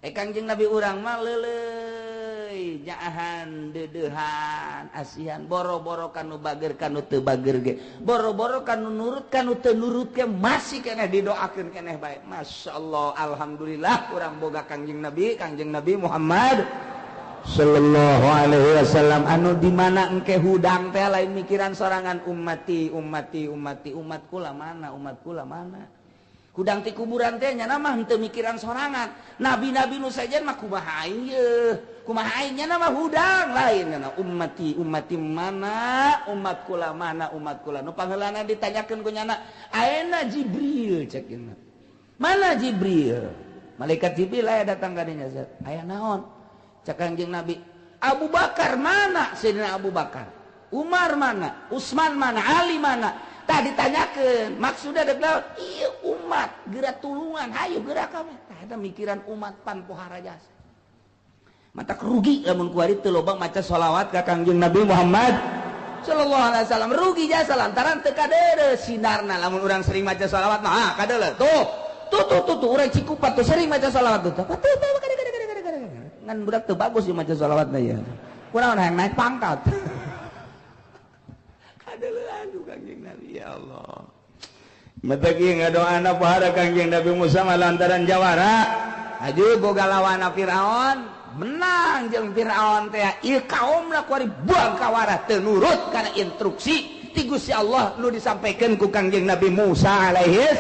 Kangjeng Nabi urang mah leuleuy nyaahan deudeuhan asihan boro-boro kanu bager kanu teu bager ge boro-boro kanu nurut kanu teu nurut ge masih keneh didoakeun keneh bae. Masyaallah, alhamdulillah urang boga Kangjeng Nabi Muhammad sallallahu alaihi wasallam anu di mana engke hudang teh lain mikiran sorangan ummati ummati ummati umat kula mana umat kula mana. Hudang ti kuburan teh nya mah henteu mikiran sorangan. Nabi-nabi nu sajen mah kumaha aing yeuh, kumaha aing nya mah hudang lain nya ummati ummati mana umat kula mana umat kula. Nu pangheulana ditanyakeun ku nyana, ayeuna Jibril cek nya. Mana Jibril? Malaikat Jibril aya datang ka dinya. Aya naon? Cek Kangjeng Nabi, Abu Bakar mana? Sayyidina Abu Bakar. Umar mana? Utsman mana? Ali mana? Tah ditanyakeun, maksudna deuk naon? Ieu umat geura tulungan, hayu geura kami. Tah eta mikiran umat pan pohara jasa. Mata rugi lamun kuari teu loba maca sholawat ka Kangjeng Nabi Muhammad sallallahu alaihi wasallam, rugi jasa lantaran teu kadeuleu sinarna lamun urang sering maca sholawat mah ah kadeuleu. Tuh, tuh tuh tuh, tuh urang Cikupa tuh sering maca sholawat tuh. Tuh tuh kade kade kade kade. Ngan budak teu bagus ieu maca sholawatna ieu. Kunaon hayang naik pangkat. Aduh Kangjeng Nabi ya Allah. Matagi ngadoana pohara Kangjeng Nabi Musa lantaran jawara. Aju boga lawan Firaun, menang jeung Firaun teh. Ieu kaumna kuari buang kawara teu nurut kana instruksi ti Gusti Allah nu disampaikan ku Kangjeng Nabi Musa alaihi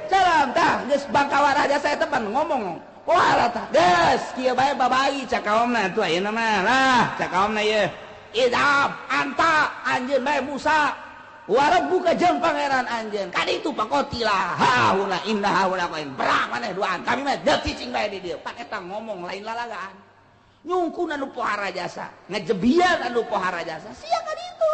salam. Tah geus bangkawara jasa eta pan ngomong. Pohara tah geus kieu bae babai cak kaumna atuh ayeuna mah lah cak kaumna ieu. Idhab anta anjeun bae Musa wa rabbuka jeung pangeran anjeun kaditu paqotila hauna inna hauna qain perang maneh duaan kami mah deuk cicing bae di dieu pan eta ngomong lain lalagaan nyungkun anu pohara jasa ngejebian anu pohara jasa sia kaditu.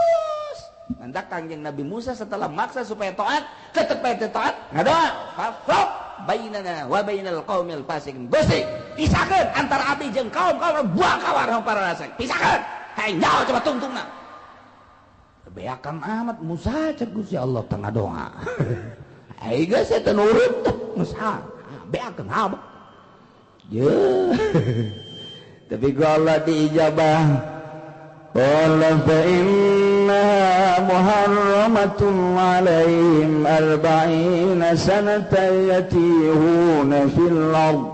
Mantak Kangjeng Nabi Musa setelah maksa supaya taat tetep bae teu taat ngadoa fafraq bainana wa bainal qaumil fasiqin. Gusti pisahkeun antara abdi jeung kaum-kaum buang kawar para rasa pisahkeun. Hai nyawa coba tungtungna. Beakan amat Musa cek Gusti Allah tengah doa. Ai geus teu nurut Musa. Beakan amat. Ye. Tapi ku Allah diijabah. Qala fa inna muharramatun alaihim arba'ina sanatan yatihuna fil ardh.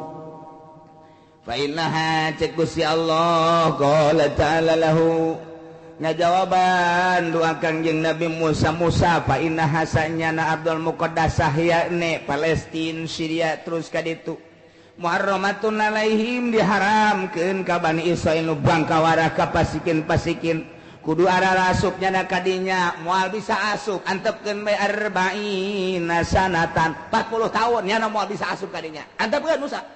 Fa innaha cek Gusti Allah qala ta'ala lahu ngajawaban doa Kangjeng Nabi Musa Musa fa innaha sanyana Abdul Muqaddasah yakni Palestina Syria terus ka ditu muharramatun alaihim diharamkeun ka Bani Israil nu bangkawara ka pasikin-pasikin kudu ararasup nyana kadinya moal bisa asup antepkeun bae arba'ina sanatan 40 tahun nyana moal bisa asup kadinya antepkeun Musa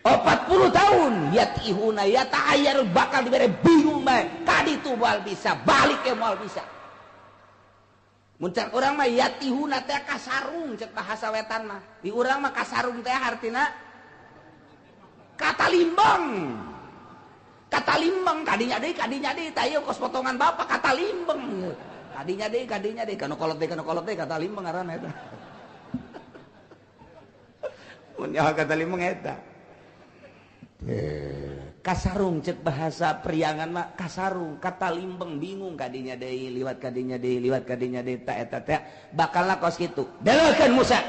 40 tahun yatihuna yata'ayyar bakal dibere bingung bae kaditu moal bisa balik ke moal bisa. Mun cek urang mah yatihuna teh kasarung cek bahasa wetan mah di urang mah kasarung teh artina kata limbang. Kata limbang kadinya deui tah ieu kos potongan bapak kata limbang kadinya deui kanu kolot deui kata limbang ngaranna eta. Mun nyaho kata limbang eta kasarung cek bahasa priangan mah kasarung kata limbeng bingung kadinya deui liwat kadinya deui liwat kadinya deui ta eta teh bakalna kos kitu deleukeun Musa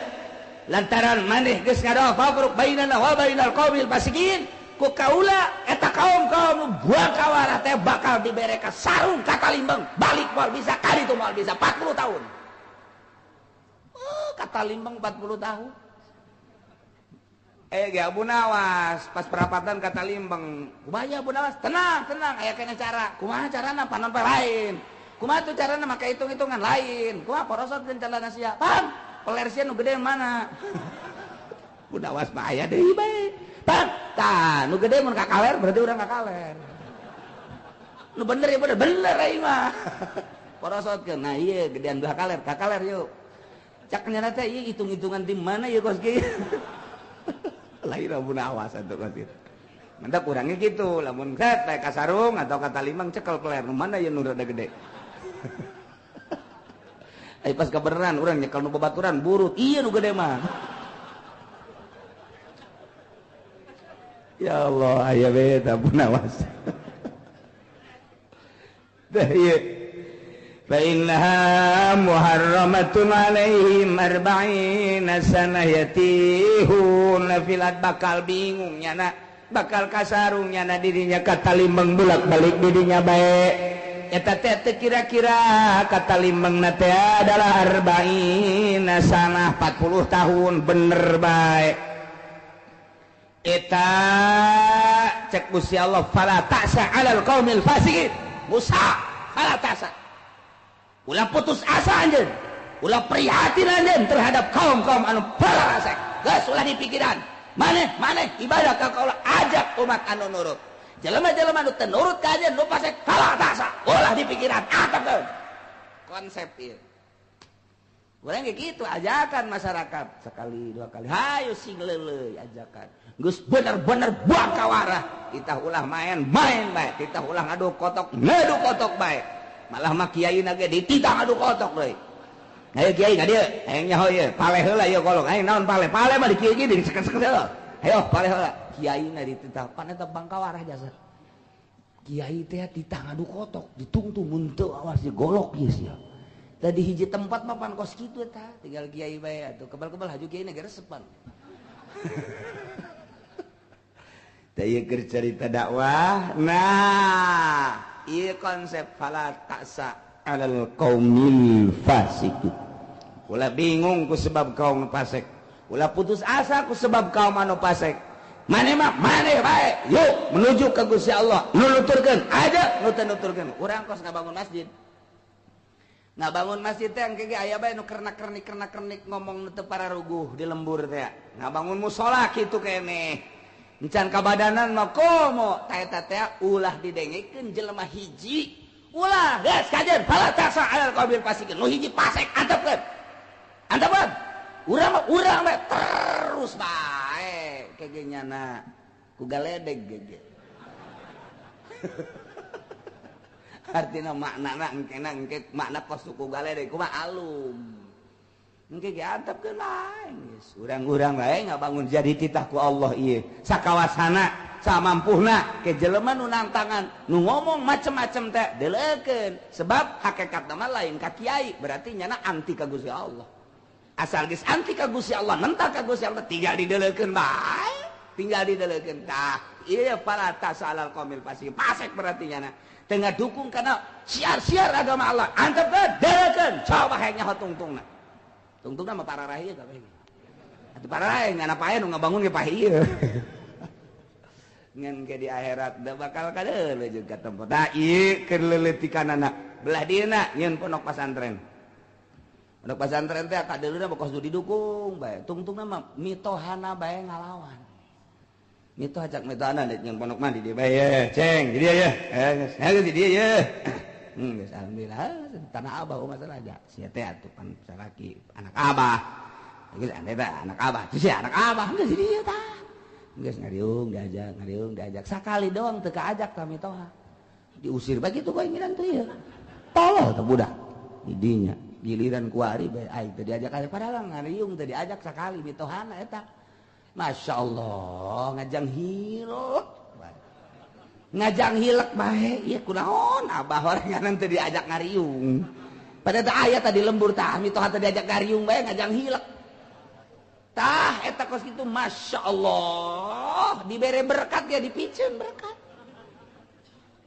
lantaran maneh geus ngadoa fafruq bainana wa bainal qaumil fasiqin ku kaula eta kaum-kaum buang kawara teh bakal dibere ka sarung kata limbeng balik moal bisa kaditu moal bisa 40 tahun. Oh, kata limbeng 40 tahun. Ge Abu Nawas pas perapatan kata Limbeng. Kumaha Abu Nawas? Tenang, tenang, aya kena cara. Kumaha carana panon lain. Kumaha tuh carana make hitung-hitungan lain. Kumaha porosotkeun calana sia. Paham? Peler sia nu gede mana? Abu Nawas mah aya deui bae. Paham? Tah, nu gede mun ka kaler berarti urang ka kaler. Nu bener ya bener, bener aing mah. Porosotkeun. Nah ieu gedean belah kaler, ka kaler yuk. Cak nyana teh ieu hitung-hitungan di mana ieu kos kieu. Lahir Abu Nawas atuh kos kieu. Mantap urangnya gitu, lamun set bae ka sarung atau ka Talimang cekel peler, nu mana ieu nu rada gede. Ai pas kabeneran urang nyekel nu babaturan burut, ieu nu gede mah. Ya Allah, aya we eta Abu Nawas. Tah ieu. Fa innaha muharramatun alaihim arba'ina sanah yatihuna fil ard, bakal bingung nyana, bakal kasarung nyana dirinya ka Talimbang bolak-balik dirinya bae. Eta teh kira-kira kata Limbang na teh adalah arba'ina sanah 40 tahun bener bae. Eta cek Gusti Allah fala ta'sa 'alal qaumil fasiqin. Musa fala ta'sa. Ulah putus asa anjeun, ulah prihatin anjeun terhadap kaum-kaum anu fasik. Geus ulah dipikiran. Maneh maneh ibadah ka kaula ajak umat anu nurut. Jelema-jelema anu teu nurut ka anjeun nu fasik fala ta'sa. Ulah dipikiran atepkeun. Konsep ieu. Urang ge kitu ajakan masyarakat sekali dua kali. Hayu sing leuleuy ajakan. Geus bener-bener buang kawarah. Titah ulah main-main bae, titah ulah ngadu kotok, ngadu kotok bae. Malah mah kiai na ge dititah ngadu kotok deui. Hayu kiai ka dieu, hayang nyaho ieu, paleh heula ieu kolong. Hayang naon paleh? Paleh mah di kieu ge diseket-seket heula. Hayo paleh heula. Kiai na dititah pan eta bangkawarah jasa. Kiai teh titah ngadu kotok, ditungtung mun teu awas digolok ieu sia. Tadi hiji tempat mah pan kos kitu eta, tinggal kiai bae atuh kebal-kebal haju kiai na ge resepan. Teh ieu keur carita dakwah. Nah, ieu konsep fala ta'sa 'alal qaumil fasiqin. Ulah bingung ku sebab kaum fasik. Ulah putus asa ku sebab kaum anu fasik. Maneh mah maneh bae, yuk menuju ka Gusti Allah. Nu nuturkeun aja, nu teu nuturkeun. Urang kos ngabangun masjid. Ngabangun masjid teh engke ge aya bae nu kernak-kernik ngomong nu teu pararuguh di lembur teh. Ngabangun musala kitu keneh. Encan kabadanan mah komo ta eta teh ulah didengekeun jelema hiji. Ulah geus kajeun fala ta'sa 'alal qaumil fasiqin. Nu hiji fasik antepkeun. Antepkeun. Urang mah urang bae terus bae kege nyana ku galedeg gege. Artina maknana engkena engke makna kos ku galedeg kumaha alum. Engke ge antepkeun bae geus. Urang-urang bae ngabangun jadi titah ku Allah ieu. Sakawasana, samampuhna ke jelema nu nangtangan, nu ngomong macem-macem teh deleukeun. Sebab hakikatna mah lain ka kiai, berarti nyana anti ka Gusti Allah. Asal geus anti ka Gusti Allah, mentah ka Gusti Allah tinggal dideleukeun bae, tinggal dideleukeun. Tah, ieu fala ta'sa 'alal qaumil fasiqin. Fasik berarti nyana. Teu ngadukung kana siar-siar agama Allah. Antepkeun, deleukeun, coba hayang nyaho tungtungna. Tungtungna mah pararah ieu kabeh. Atuh pararah ngana pae nu ngabangun ge pae ieu. Ngan ke di akhirat da bakal kadeuleu jeung ka tempat. Tah ieu keur leuletikanana. Belah dieuna nyieun pondok pasantren. Pondok pasantren teh kadeuleuna mah kos didukung bae. Tungtungna mah mitohana bae ngalawan. Mitoh ajak mitohana nyieun pondok mah di dieu bae ye, ceng di dieu ye. Eh geus di dieu ye. Geus alhamdulillah tanah abah masalah aja. Sia teh atuh pan salaki anak abah. Geus ane teh anak abah. Sia anak abah geus di dieu tah. Geus ngariung diajak, sakali doang teu kaajak ka mitoha. Diusir bae kitu bae ngiran teh ieu. Tolol teh budak. Di dinya giliran kuari bae aing teu diajak padahal ngariung teu diajak sakali mitohana eta. Masya Allah ngajang hilek. Ngajang hilek bae ieu kunaon abah orangan teu diajak ngariung. Padahal teh aya tadi lembur tah mitoha teu diajak ngariung bae ngajang hilek. Tah eta kos kitu Masya Allah dibere berkat ya dipiceun berkat.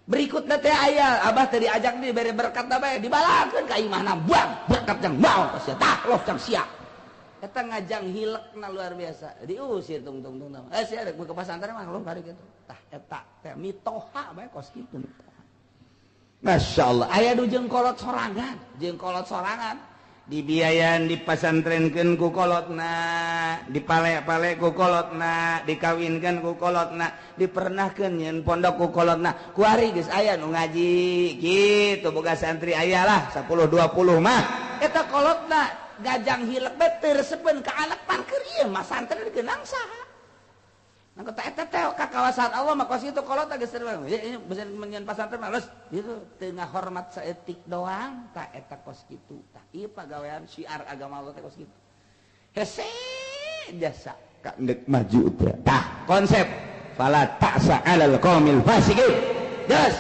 Berikutna teh aya abah teu diajak dibere berkat bae dibalakeun ka imahna buang berkat jang maot sia tah loh jang sia. Eta ngajang hilekna luar biasa. Diusir tung tung tung. Sia rek ke pesantren mah lu bari kitu. Tah eta teh mitoha bae kos kitu mitoha. Masya Allah, aya nu jeung kolot sorangan, jeung kolot sorangan. Dibiayaan dipasantrenkeun ku kolotna, dipale-pale ku kolotna, dikawinkeun ku kolotna, dipernahkeun nyeun pondok ku kolotna. Kuari geus aya nu ngaji kitu boga santri aya lah 10 20 mah. Eta kolotna gajang hilek bae teu resepeun ka anak parkir ieu mah santri digeunang saha. Nah eta teh ka kawasan Allah mah kos kitu kolot geus bisa menyeun pasantren mah leus gitu teu ngahormat saeutik doang tah eta kos kitu. Tah ieu pagawean syiar agama Allah teh kos kitu. Hese jasa ka endek maju teh. Tah konsep fala ta'sa 'alal qaumil fasiqin. Geus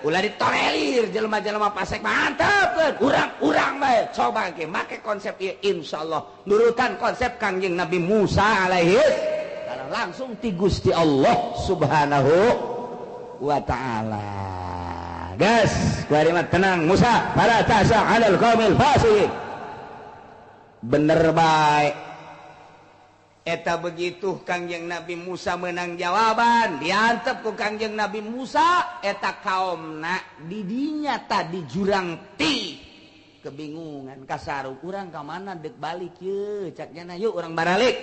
ulah ditolerir jelema-jelema fasik mantap urang-urang bae coba ge make konsep ieu insyaallah nurutan konsep Kangjeng Nabi Musa alaihi salam langsung ti Gusti Allah subhanahu wa ta'ala. Gas kuari mah tenang Musa fala ta'sa 'alal qaumil fasiqin. Bener bae eta begitu Kangjeng Nabi Musa menang jawaban diantep ku Kangjeng Nabi Musa eta kaomna didinya tadi jurang ti kebingungan kasaru urang ka mana dek balik ye cak nyana yuk urang baralik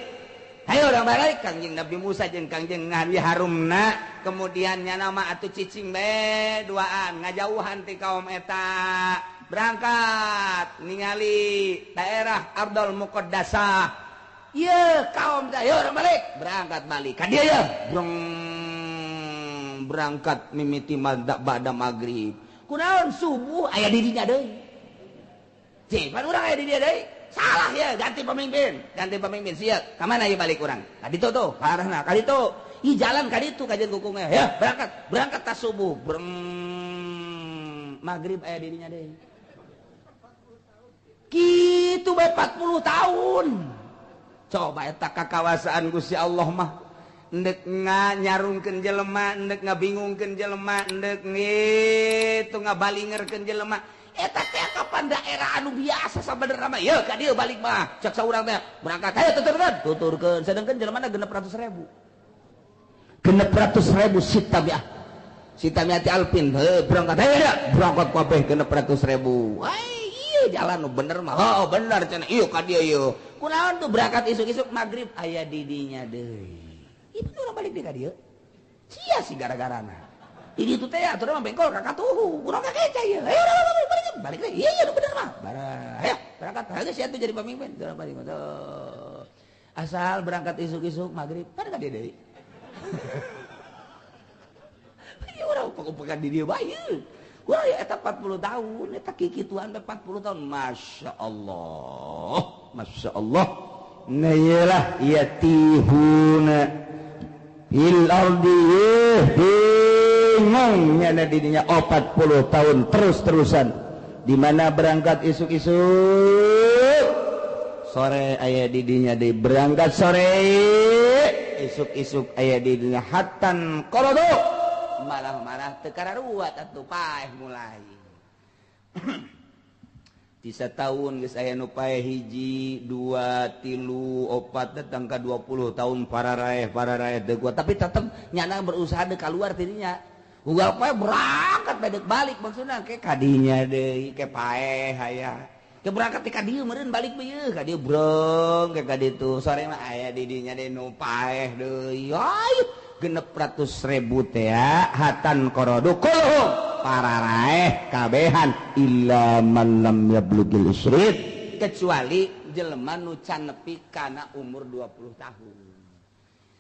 hayo urang baralik. Kangjeng Nabi Musa jeung Kangjeng Nabi Harumna kemudian nyana mah atuh cicing bae duaan ngajauhan ti kaum eta berangkat ningali daerah Ardul Muqaddasah. Iya kaum dah, yuk orang balik, berangkat balik. Ka dia ya, breng berangkat mimiti ba'da maghrib. Kunaon subuh aya di dinya deui. Cih, pan urang aya di dinya deui. Salah ya, ganti pemimpin sia. Ka mana ieu balik urang? Ka ditu tuh, ka arahna, ka ditu. Ih jalan ka ditu kajian kukungnya. Ya, berangkat, berangkat tas subuh. Breng maghrib aya di dinya deui. Kitu bae 40 tahun. Coba eta kakawasaan Gusti Allah mah endek nyarungkeun jelema, endek ngabingungkeun jelema, endek ngitu ngabalingerkeun jelema. Eta teh kapan daerah anu biasa sabenerna mah yeuh ka dieu balik mah. Cek saurang teh berangkat hayo tuturkeun, tuturkeun. Sedengkeun jelemana 600.000. 600.000 sitamiah. Sitamiah ti alpin, heuh berangkat hayo berangkat kabeh 600.000. Ai ieu jalan nu bener mah. Oh bener cenah ieu ka dieu ieu. Kunaon tuh berangkat isuk-isuk maghrib aya didinya deui. Ieu urang balik deui ka dieu. Sia sih gara-garana. Ini tuh teh atuh mah bengkol ka katuhu. Urang ka keca ieu. Ayo balik balik deui. Iya iya bener mah. Bara. Ayo berangkat geus sia tuh jadi pemimpin. Urang balik. Asal berangkat isuk-isuk maghrib kan ka dieu deui. Ieu urang upek-upekan di dieu bae. Wah ya eta 40 tahun, eta kikituan 40 tahun. Masya Allah, Masya Allah. Nah iyalah yatihuna fil ardi bingung nyana dirinya 40 tahun terus-terusan. Di mana berangkat isuk-isuk sore aya didinya di berangkat sore isuk-isuk aya didinya hatan qorodo. Marah-marah teu kararuat atuh paeh mulai. Tisa tahun geus aya nu paeh 1, 2, 3, 4 datang ka 20 tahun pararaeh teu kuat tapi tetep nyana berusaha deuk kaluar tidinya. Unggal paeh berangkat bae deuk balik maksudna ke kadinya deui ke paeh aya. Ke berangkat ti ka dieu meureun balik ieu ka dieu brong ke ka ditu sore mah aya di dinya deui nu paeh deui. Ay 600.000 teh hatan qorodu kulluhum pararaeh kabehan illa man lam yablugil isrid kecuali jelema nu can nepi kana umur 20 tahun.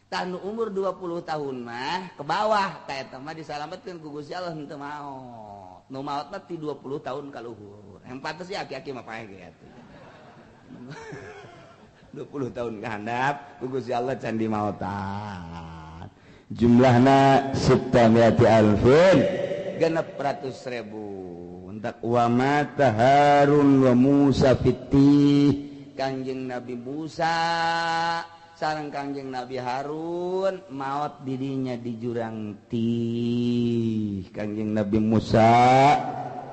Tah nu umur 20 tahun mah ke bawah tah eta mah disalametkeun ku Gusti Allah henteu maot. Nu maot mah ti 20 tahun ka luhur. Yang pantes sih aki-aki mah paeh ge atuh. 20 tahun ka handap ku Gusti Allah can dimaotan. Jumlahna sittamiati alfin 600.000. Entak wa mata Harun wa Musa fiti Kangjeng Nabi Musa sareng Kangjeng Nabi Harun maot didinya di jurang tih. Kangjeng Nabi Musa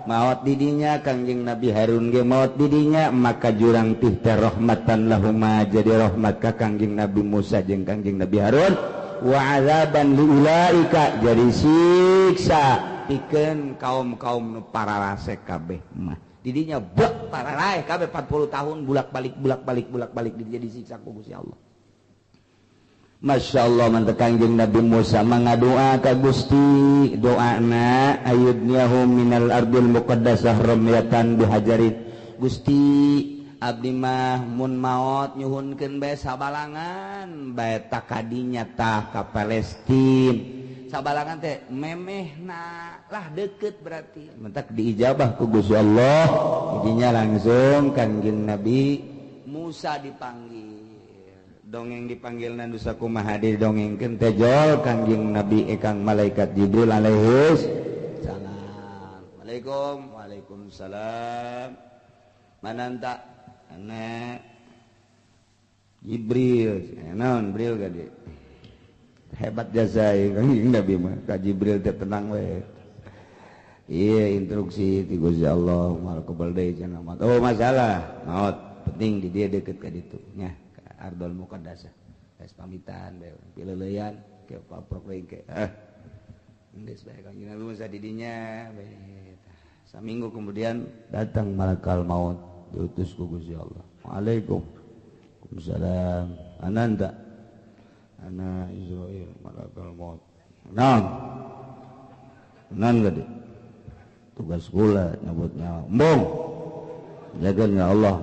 maot didinya Kangjeng Nabi Harun ge maot didinya maka jurang tih teh rahmatan lahuma jadi rahmat ka Kangjeng Nabi Musa jeung Kangjeng Nabi Harun wa azaban liulaika jadi siksa pikeun kaum-kaum nu pararasek kabeh mah didinya bek pararaeh kabeh 40 tahun bulak-balik bulak-balik bulak-balik didinya disiksa ku Gusti Allah. Masya Allah mantep Kangjeng Nabi Musa mangadoa ka Gusti doana ayudniyahum minal ardil muqaddasah ramyatan bihajarin Gusti abdi mah mun maot nyuhunkeun bae sabalangan bae takadinya tah ka Palestin sabalangan teh memehna lah deket berarti mentak diijabah ku Gusti Allah jadinya langsung Kangjeng Nabi Musa dipanggil dongeng dipanggil nandusa kumaha didongengkeun teh jol Kangjeng Nabi ekang malaikat Jibril alaihis salam. Waalaikum waalaikumsalam. Mananta ana Jibril naon Jibril gade hebat jasa Kangjeng Nabi mah ka Jibril teh tenang we. Iya instruksi ti Gusti Allah moal kebal deui cenah mah. Oh masalah maot penting di dia deket ka ditu nya. Ardol muqaddasah. Geus pamitan bae pileuleyan ke paprok we ke. Geus bae Kangjeng Nabi Musa di dinya bae. Saminggu kemudian datang malakal maut diutus ku Gusti Allah. Waalaikum. Waalaikumsalam. Ananda. Ana Israil malakal maut. Naon? Naon gede? Tugas kula nyebut nyawa. Embung. Jaga ya Allah.